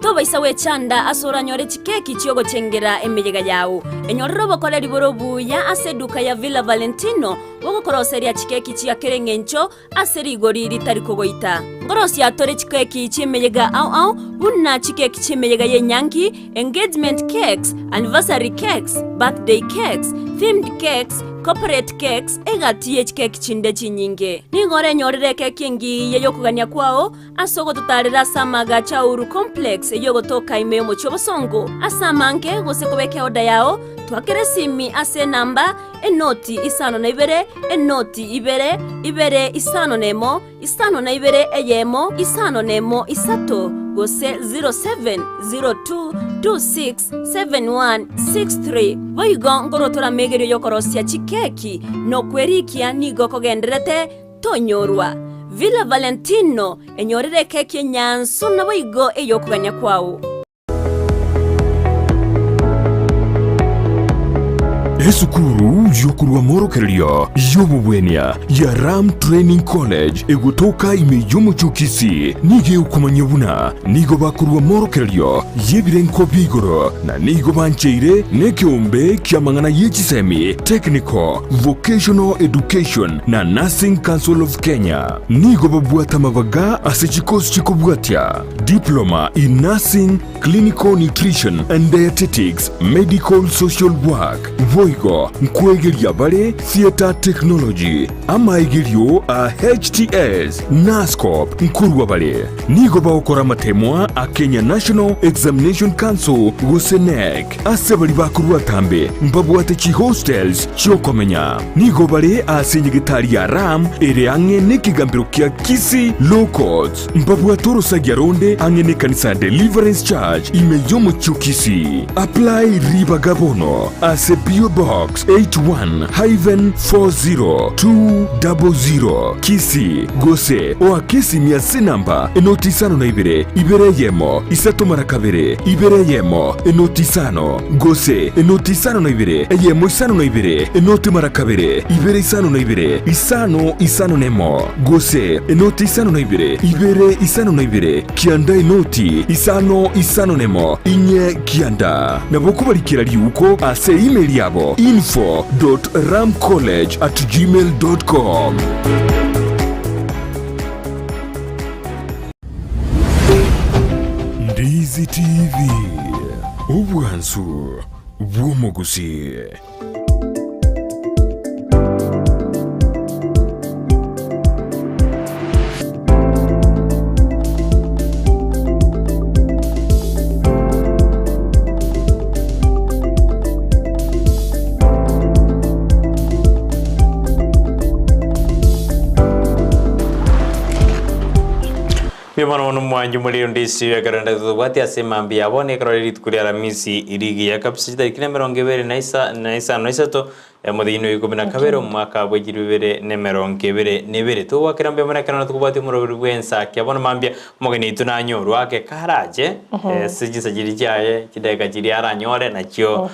Tobaisa gwechanda ase oranyore chikeki chi'ogochengera emeyega yao. Enyorere obokoreri bore obuya ase eduka ya Villa Valentino bogokoroseria chikeki chia kera engencho ase rigori ritari kogoita. Nkorosia tore chikeki chi'emeyega ao ao buna chikeki chi'emeyega y'enyangi, engagement cakes, anniversary cakes, birthday cakes, themed cakes, corporate cakes, egati ye chikeki chinde chinyinge. Nigo orenyorere ekeki engiya y'okogania kwao ase ogototaarera ase amaagacho a Uhuru Complex eyio ogotoka ime y'omochie obosongo. Ase amange gose kobeka eoda yao, twakera esimi ase enamba, enoti isano na ibere, enoti ibere, ibere isano na emo, isano na ibere eyemo, isano na emo isato, gose 0702267163. Boigo nkorwa toramegerio y'okorosia chikeki na okwerikia nigo kogendererete Tonyorwa. Villa Valentino, enyorere ekeki enyansu naboigo ey'okogania kwao. Esukuru y'okorua amorokererio y'obobwenia ya Ram Training College egotoka ime y'omochie o Kisii nigo egokomanyia buna nigo bakorua amorokererio y'ebirengo bia igoro na nigo bancheire nekeombe ki'amang'ana ye chisemi, Technical, Vocational Education na Nursing Council of Kenya. Nigo babwate amabaga ase chikosi chikobwatia, Diploma in Nursing, Clinical Nutrition and Dietetics, Medical Social Work, boigo nkwegeria bare Theatre Technology, amaegerio a HTS, Nursecorp nkorwa bare. Nigo bagokora amatemwa a Kenya National Examination Council gose KNEC. Ase baria bakorwa atambe mbabwate chihostels chi'okomenya. Nigo bare ase enyegetari ya Ram ere ang'e nekegambero kia Kisii Law Courts. Mbabwate orosagia ronde ang'e nekanisa ya Deliverance Church ime y'omochie o Kisii. Apply ribaga bono ase PO Box 81-40200 Kisii gose oake esimi ase enamba enoti isano na ibere, ibere eyemo, isato mara kabere, ibere eyemo, enoti isano, gose enoti isano na ibere, eyemo isano na ibere, enoti mara kabere, ibere isano na ibere, isano isano nemo, gose enoti isano na ibere, ibere isano na ibere, kianda enoti isano isano nemo, inye kianda. Nabo kobarikera riuko ase email yabo info dot ramcollege at gmail dot com. Ndizi TV, obwansu bw'omogusii. Mbuya mono mono mwanche more onde ase ekero nde tobwate ase mambia ya bono ekero rire rituko ria Aramisi rigiya kabisa chitariki na emerongo ebere na isa na isano na isato omotienyi wa ikomi na kabere omwaka bwa echiri bibere na emerongo ebere na ebere. Togwakera mbuya mono ekero nabo tokobwatia omoroberi bwa ensaki ya bono mambia omogeni oito nanyorwe ake karache ase chinsa chiria chiaye chidakika chiria aranyore nachio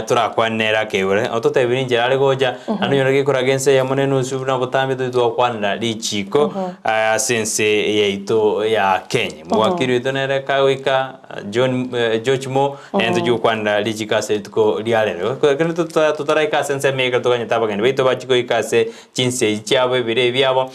torakwane nere akeigure. Ototebirie inchera are gocha naende onyore gekoraga ense eyemo na enusu buna botambe tochi twakwanera richiko ase ense yaito ya Kenya. Omowakiri oito nere kagoika John George Mo naende tochi gokwanera richiko ase rituko ria rero. Ekero totaraika ase ensemo eye ekero toganyete abageni baito bachie goika ase chinse echi chiabo ebiro ebi biabo,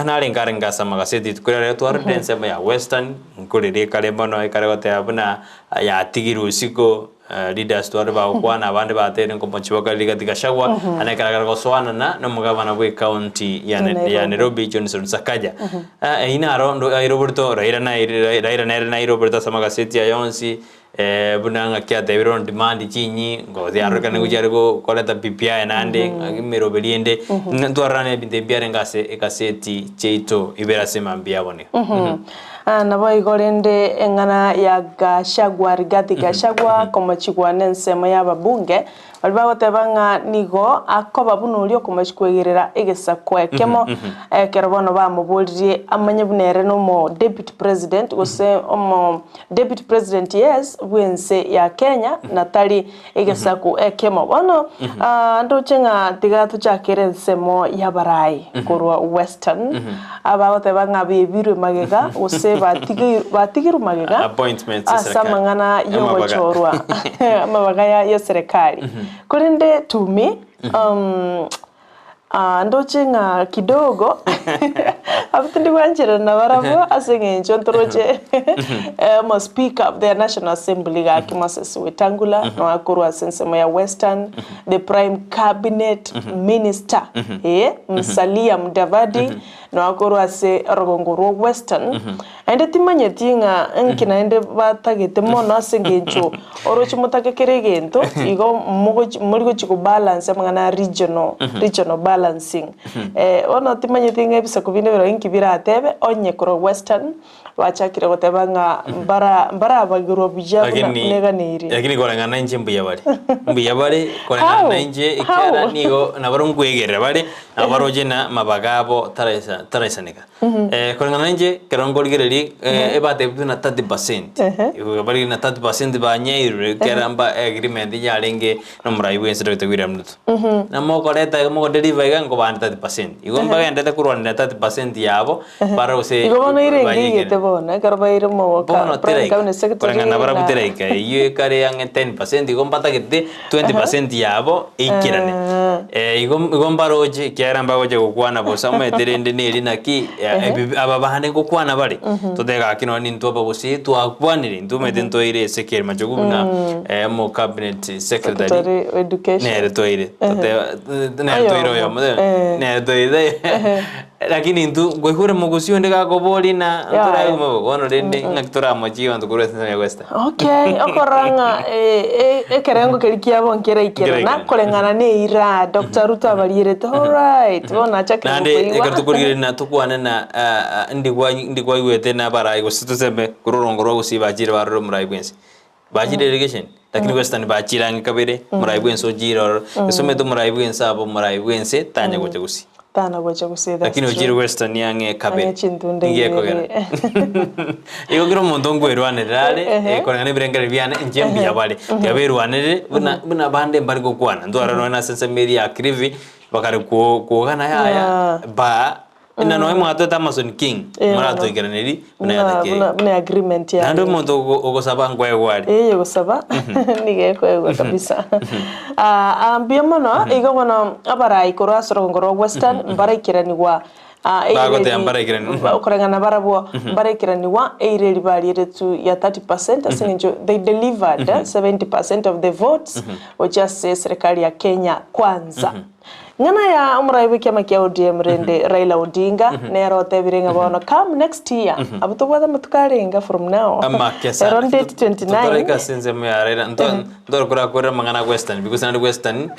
narenge arenge ase amagaseti rituko riria rero twarorire ensemo ya Western, nkorera ekare mono ekare goteba buna yatigirwe isiko leaders tware bagokwana abande bateire nkomochiboka Rigathi Gachagua, naende ekero akare gosoanana na omogabana bwe ecounty ya ya Nairobi Johnson Sakaja. Eyio naro ndo airoborete Raila naye Raila nere nairoborete ase amagaseti aya onsi. Buna ng'aki atebire on demand chinyi, ngosi arorekane gochia are koreta BBI naende ng'aki emeroberi ende, ng'a ntwarorane ebinto ebi biarenge ase egaseti chiaito ibere ase mambia abwo nigo. Ah, naboigo rende eng'ana ya Gachagua, Rigathi Gachagua, komochigwa nensemo y'ababunge, baria bagoteba ng'a nigo akoba buna oria okomochia kwegerera egesaku ekemo, ekero bono bamoboririe amanye buna ere nomo deputy president gose omo deputy president yes bw'ense ya Kenya na tari egesaku ekemo. Bono ndoche ng'a tiga tochakere ensemo y'abarai korwa Western, abagoteba ng'a bebirwe magega gose batigirwe magega Appointments ase serikali. amang'ana Amabaga. y'ogochorwa amabaga ya serikali. Korende to me, ndoche ng'a kidogo abwo tindi gwancherana nabarabwo ase eng'encho ntoroche omo speaker of the National Assembly gaki Moses Wetangula noakorwa ase ensemo ya Western, the prime cabinet minister eh, Musalia Mudavadi noakorwa ase orogongo rwa Western. Naende timanyeti ng'a inki naende batagete mono ase engencho oroche motake kera egento, igo mogochi mori gochi kobalance amang'ana a regional, regional balancing. Bono timanyeti ng'a ebisaku binde birobio inki biratebe, onye korwa Western bachakire goteba ng'a mbara mbarabagerwa buya buna Lakini buna eganeiri. lakini koreng'ana na inche mbuya bare, mbuya bare koreng'ana How? na inche ekiagera How? nigo nabo nkwegerera bare, nabo baroche na amabaga abo taraisa taraisaneka. Koreng'ana na inche, ekero nkorigereria, ebatebetwe na 30%, igo bari na 30% banyeirwe ekero mba agreement yarenge na omorai bwense Doctor William Ruto. Na mokoreta iga mogodeliver iga nkobande 30%. Igo mbagenderete korwanera 30% yabo, bare gose Igo bono ere banyegere. engeigete bono ekero baire omogoka Bono prime teraika, cabinet secretary koreng'ana na barabwo na teraika, eywo ekare ang'e 10% igo mbatagete 20% yabo eikerane. Igo igo mbaroche ekiagera mbagocha gokwana bosa omanyete rende neri naki ebi aba bande ngokwana bare, totebe gaki nonye nintwe abagusii twakwanire, intwe omanyete ntoire Ezekiel Machogu buna omo cabinet secretary, Secretary wa education. nere toire, toteba nere toire Oyomo, oyomo, eh. nere toire Lakini intwe nkoigure mogusi onde gakoboria na Yaya. ntoraigwe bobe, bono rende ng'aki toramochie abanto korwa ase ensemo ya Western. Okay, okorora ng'a ekerengo keria kiabo nkeraikerana Nkeraikerana. koreng'ana na eira Doctor Ruto abarierete alright, bono nachakire Naende gokoigwa. ekero tokorigereria na tokwane na ndi kwaigwete na abarai gose toseme korwa orongo rwa gusii bachire barore omorai bwensi. Bachire irrigation, lakini Western bachire ang'e kabere, omorai bwensi ochire ororo. Gose omanyete omorai bwensi abe omorai bwensi tanya gocha gusii. Tana gocha gusii that's Lakini true. ochire Western ang'e kabere. Ang'e chintunda Nigo ekogera. ibere. Igo kera omonto nkwerwanerera are, Ehe. koreng'ana na ebirengererio biane, inche mbuya bare. Tiga berwanerere, buna buna abande mbare gokwana. Ntwarora nonye na ase ensemo eria ya Kilifi, bakare kwo kwogana yaya, Yeah. ba, Buna nonya mwatoete Amason King, Eh, bono. moratoikeraneri buna Buna, yatakeire. buna, buna agreement Naende yarenge. omonto ogo- ogosaba nkoegwa are. Eye gosaba nigo ekoegwa kabisa. Ah, ah, mbuya mono igo bono abarai korwa ase orogongo rwa Western mbaraikeranigwa ah, eira Bagoteba eri- mbaraikeranigwa. ba- koreng'ana barabwo mbaraikeranigwa eira eri barieretwe ya 30% ase eng'encho they delivered 70% of the votes gochia ase serikali ya Kenya Kwanza. Ng'ana ya omorai bw'ekiama kia ODM rende Raila Odinga nere otebire ng'a bono come next year abwo tobwate amatuko arenga from now Amake sana. ero date 29 Totoraika ase ensemo ya Raila nto ntore korakorera amang'ana a Western because naende Western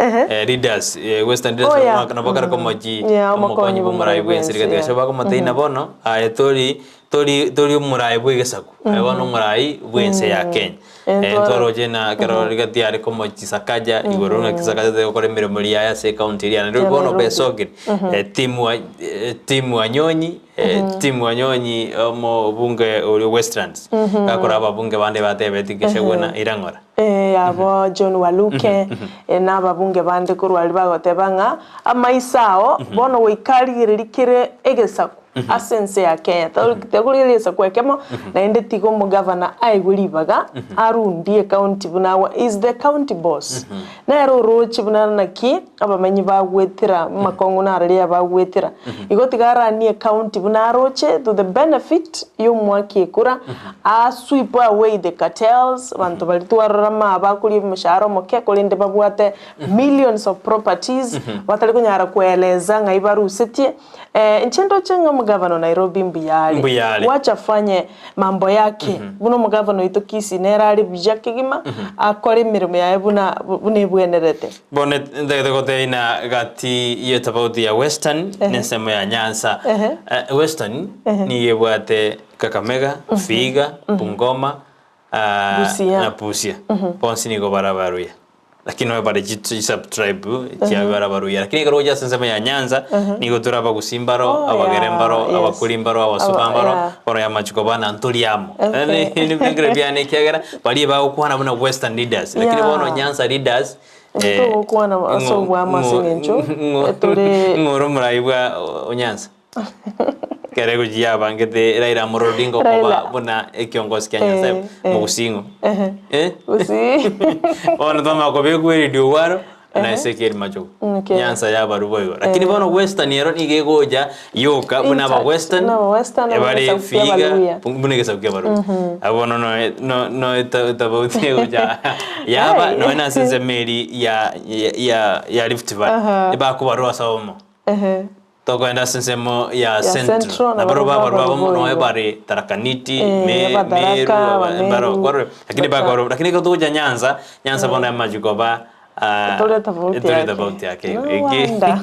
leaders Western leaders Oh, yeah. nabo bakare komochi Yeah, omokonyi omokonyi bw'omorai bwensi bw'ense, rigathi yeah. gachagua bakomotebia na bono aye tori Tori tori omorai bw'egesaku, aye bono omorai bw'ense ya Kenya. Entwaro- Ntwaroche na ekero rigati are komochi Sakaja igoro ng'aki Sakaja tari gokora emeremo eria yaye ase ecounty eria naende Ya bono Nairobi. besokire. Tim wa Tim Wanyonyi, Tim Wanyonyi omobunge oria o Westlands, gakora ababunge bande batebeti Gachagua na irang'ora. Abo John Waluke, na ababunge bande korwa aria bagoteba ng'a amaiso ao bono goika arigereria kere egesaku. Ase ense ya Kenya tekorigereria egesaku ekemo naende tiga omogavana aegwe ribaga arundie ecounty buna agwo is the county boss. Nere oroche buna naki abamenyi bagwetera amakong'u nararia bagwetera. Igo tiga aranie ecounty buna aroche to the benefit ya omwaki ekura a sweep away the cartels abanto baria twarora ma bakoria omoshahara omoke korende babwate millions of properties batari konyara koeleza ng'ai barusetie. Inche ndoche ng'a. Omogavana o Nairobi mbuya are. Mbuya are. Wacha afanye mambo yake. Buna omogavana oito Kisii nere are buya kegima, akore emeremo yaye buna buna ebwenerete. Bono ntagete gotebia ng'a gati ye tofauti ya Western na ensemo ya Nyanza. Western nigo ebwate Kakamega, Vihiga, Bungoma, Busia. na Busia. Bonsi nigo bare abaruya. Lakini nonya bare chisubtribe chiaye bare abaruya. Lakini ekero gocha ase ensemo ya Nyanza, nigo tore abagusii mbaro, Oh, abagere yeah, mbaro, yes. abakuri mbaro, abasuba Aba- mbaro, yeah. bono yamachia koba na ntori amo. Okay. Ebikoro biane ekiagera baria bagokwana buna Western leaders, lakini Yeah. bono Nyanza leaders, Togokwana ase obwamo ase eng'encho, tore- ng'o ore omorai bwa Onyanza? Kere gochia yabangete Raila Amolo Odinga okoba Raila. buna ekiongosi kia Nyasaye Eh, eh. mogusii ng'o? Ehe. Eh? Gusii. Bono twamanya kobekwa eredio gwaro na Ezekiel Machogu. Okay. Nyanza yabarwa boigo. Lakini Eh. bono Western ero nigo egocha yoka buna aba Intact. Western, Buna aba Western, buna ebare egesaku kia Vihiga, Abaluhya. buna egesaku kia Abaluhya. Abwo bono no no no etofauti egocha yaba Ai. nonya na ase ensemo eria ya ya ya Rift Valley. Aha. Ebakobarwa ase obomo. Ehe. Tokoenda ase ensemo ya Ya Central, Central, nabo nabo babarwa babarwa abamo noe boigo. bare Tharaka Nithi, Eh, Abadaraka, Meru, Abameru, mbaro, kwarore, lakini Bacha. bakorwa, lakini ekero togocha Nyanza, Nyanza bono yamachia koba ah, Tore tofauti tore yake. tofauti yake. No Eki- wonder.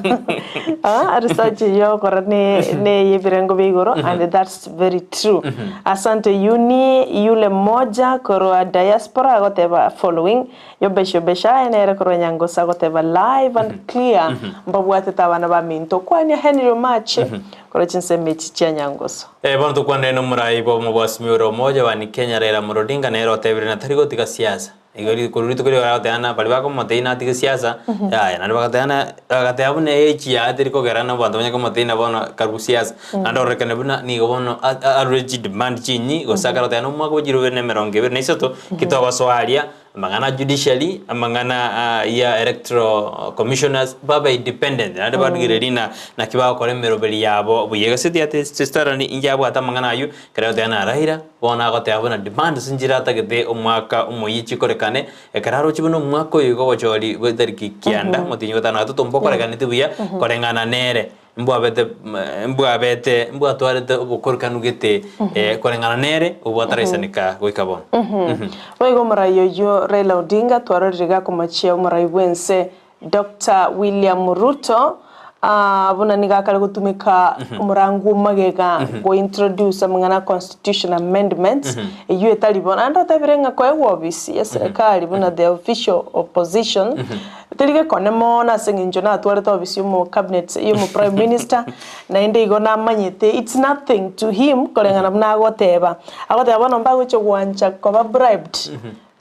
Ah, research yokora ne ne yebirengo bia igoro and that's very true. Asante Yuni yule mmoja korwa diaspora agoteba following yobesha besha nere korwa Nyangosa agoteba live and clear mbabwatete abana baminto kwania Henry Omache korwa chinsemo echi chia Nyangoso. Eh, bono tokwanire na omorai bwa omobwasimi ore omoja wa Kenya Raila Amolo Odinga nere otebire na tari gotiga siasa. Igo korwa rituko riria bagoteana baria bakomotebia natige siasa, yaya naende bagateana bagateba buna age yaye teri kogera na abanto banye komotebia na bono karibu siasa. Naende ororekane buna nigo bono arure chidemand chinyi gose akare goteba na omwaka bwa chirobere na emerongo ebere na isato, ki togosoa aria, amang'ana a judiciary, amang'ana ya electoral commissioners, babe independent naende barigereria na naki bagokora emeroberi yabo buya. Egaseti ya The Standard injabwate amang'ana aywo, ekero agoteba na Raila, bono agoteba buna demands nchire atagete omwaka omoyia chikorekane, ekero aroche buna omwaka oyo iga obochori bwa etariki kianda, omotienyi gotano na gatato mbokorekaneti buya, koreng'ana nere. Mbwabete mbwabete mbwatwarete obokorokanu gete koreng'ana nere obwataraisanika goika bono. Boigo omorai oyio Raila Odinga twarorire gakomochia omorai bw'ense Doctor William Ruto buna nigo akare gotumeka omorango omagega go introduce amang'ana a constitution amendments eyio etari bono. Naende otebire ng'a koegwa obisi ya serikali buna the official opposition Teri gekone mono ase eng'encho natwarete obisi y'omo cabinet y'omo prime minister, naende igo namanyete it's nothing to him koreng'ana buna agoteba. Agoteba bono mbagochia gwancha koba bribed,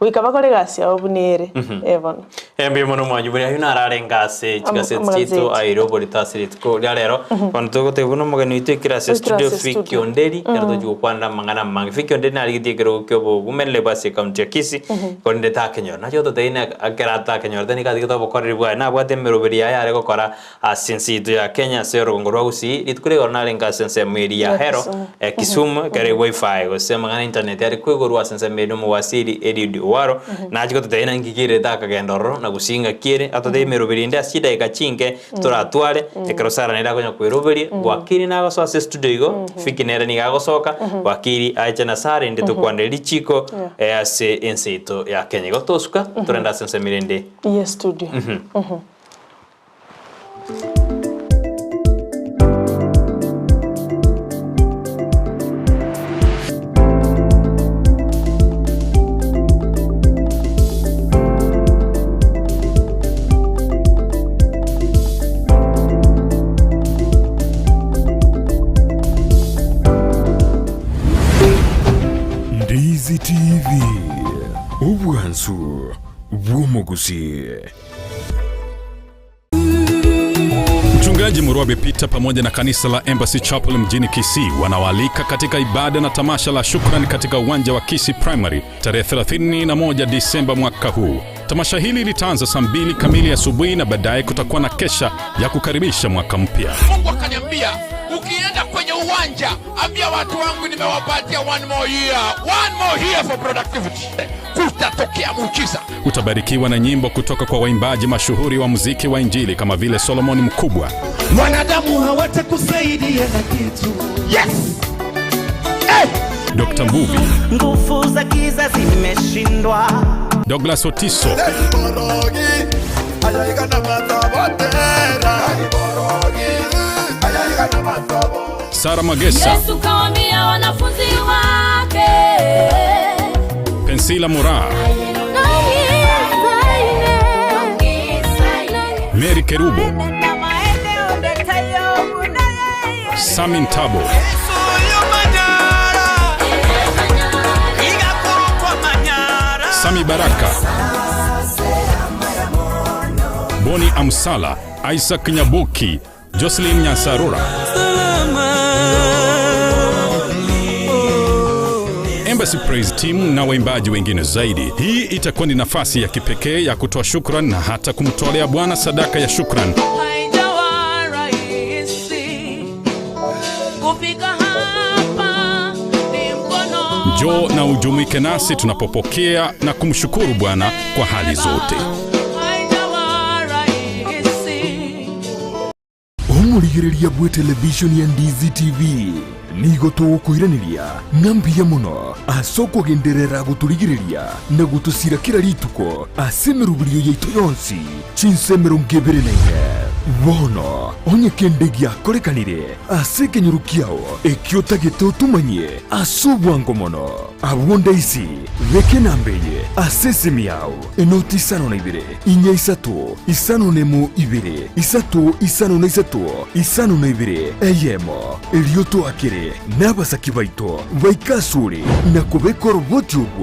goika bakore egasi yabo buna ere, eh bono. Mbuya mono mwanchi buna ayio nararenge ase chigaseti Amagazeti. chiaito aire oborito ase rituko ria rero. Bono togoteba buna omogeni oito ekero ase Oikire studio ase Vicky studio. Onderi, ekero togochia gokwanera amang'ana amange. Vicky Onderi narigetie ekerogo kia obogumereri bwa ase ecounty ya Kisii, Korende takenyora. Nachia gototebia ng'a ekero atakenyorete nigo atigete obokoreri bwaye, nabwate emeroberi yaye are gokora ase ense yaito ya Kenya ase orogongo rwa Gusii. Rituko rigoro narenge ase ensemo eria ya Ya Ahero, Kisumu. Kisumu, ekero ewifi gose amang'ana ya internet are koigorwa ase ensemo eria omowasiri Eliud Owalo, nachia gototebia ng'a nki kerete akagenda ororo na Gusii ng'aki ere, atotebie emeroberi ende ase chidakika chinke toratware, ekero Sarah nere akonya koeroberia, Wakili nagosoa ase estudio igo, Vicky nere nigo agosoka, Wakili aeche na Sarah inde tokwanere richiko ase ense yaito ya Kenya. Igo tosuka, torende ase ensemo erende. Ye studio. Ndizi TV, obwansu bw'omogusii. Mchungaji Murwabe Peter pamoja na kanisa la Embassy Chapel mjini Kisii wanawaalika katika ibada na tamasha la shukrani katika uwanja wa Kisii Primary tarehe 31 Disemba mwaka huu. Tamasha hili litaanza saa 2 kamili asubuhi na baadaye kutakuwa na kesha ya kukaribisha mwaka mpya. Mungu akaniambia ukienda kwenye uwanja ambia watu wangu nimewapatia one more year, one more year for productivity. Kutatokea muujiza. Utabarikiwa na nyimbo kutoka kwa waimbaji mashuhuri wa muziki wa Injili kama vile Solomon Mkubwa, Wanadamu hawatakusaidia na kitu. Yes! Dr. Mbuvi, Nguvu za giza zimeshindwa. Douglas Otiso, Sara Magesa, Yesu kawaambia wanafunzi wake Pensila Mora, Mary Kerubo, Samin Tabo, Sami Baraka, Boni Amsala, Isaac Nyabuki, Jocelyn Nyasarura, Embassy Praise Team na waimbaji wengine zaidi. Hii itakuwa ni nafasi ya kipekee ya kutoa shukran na hata kumtolea Bwana sadaka ya shukran. Haijawa rahisi kufika hapa, ni mkono Njoo na ujumuike nasi tunapopokea na kumshukuru Bwana kwa hali zote. haijawa rahisi. Omorigereria bwe televishoni ya Ndizi TV nigo tũgũkwĩranĩria ng'a mbuya mũno ase okogenderera gũtũrigereria na gũtũcira kĩra rituko ase emeruberio yaito yonsi chinse emerongo ebere na ine. Bono onye kende giakorekanire ase ekenyoro kiao ekio otagete otumanyie ase obwango mono abwo ndaisi beke enamba eye ase esimi yao enoti isano na ibere inya isato isano na emo ibere isato isano na isato isano na ibere eyemo erio toakere na abasaki baito baika ase ore na kobeka oroboti orwo.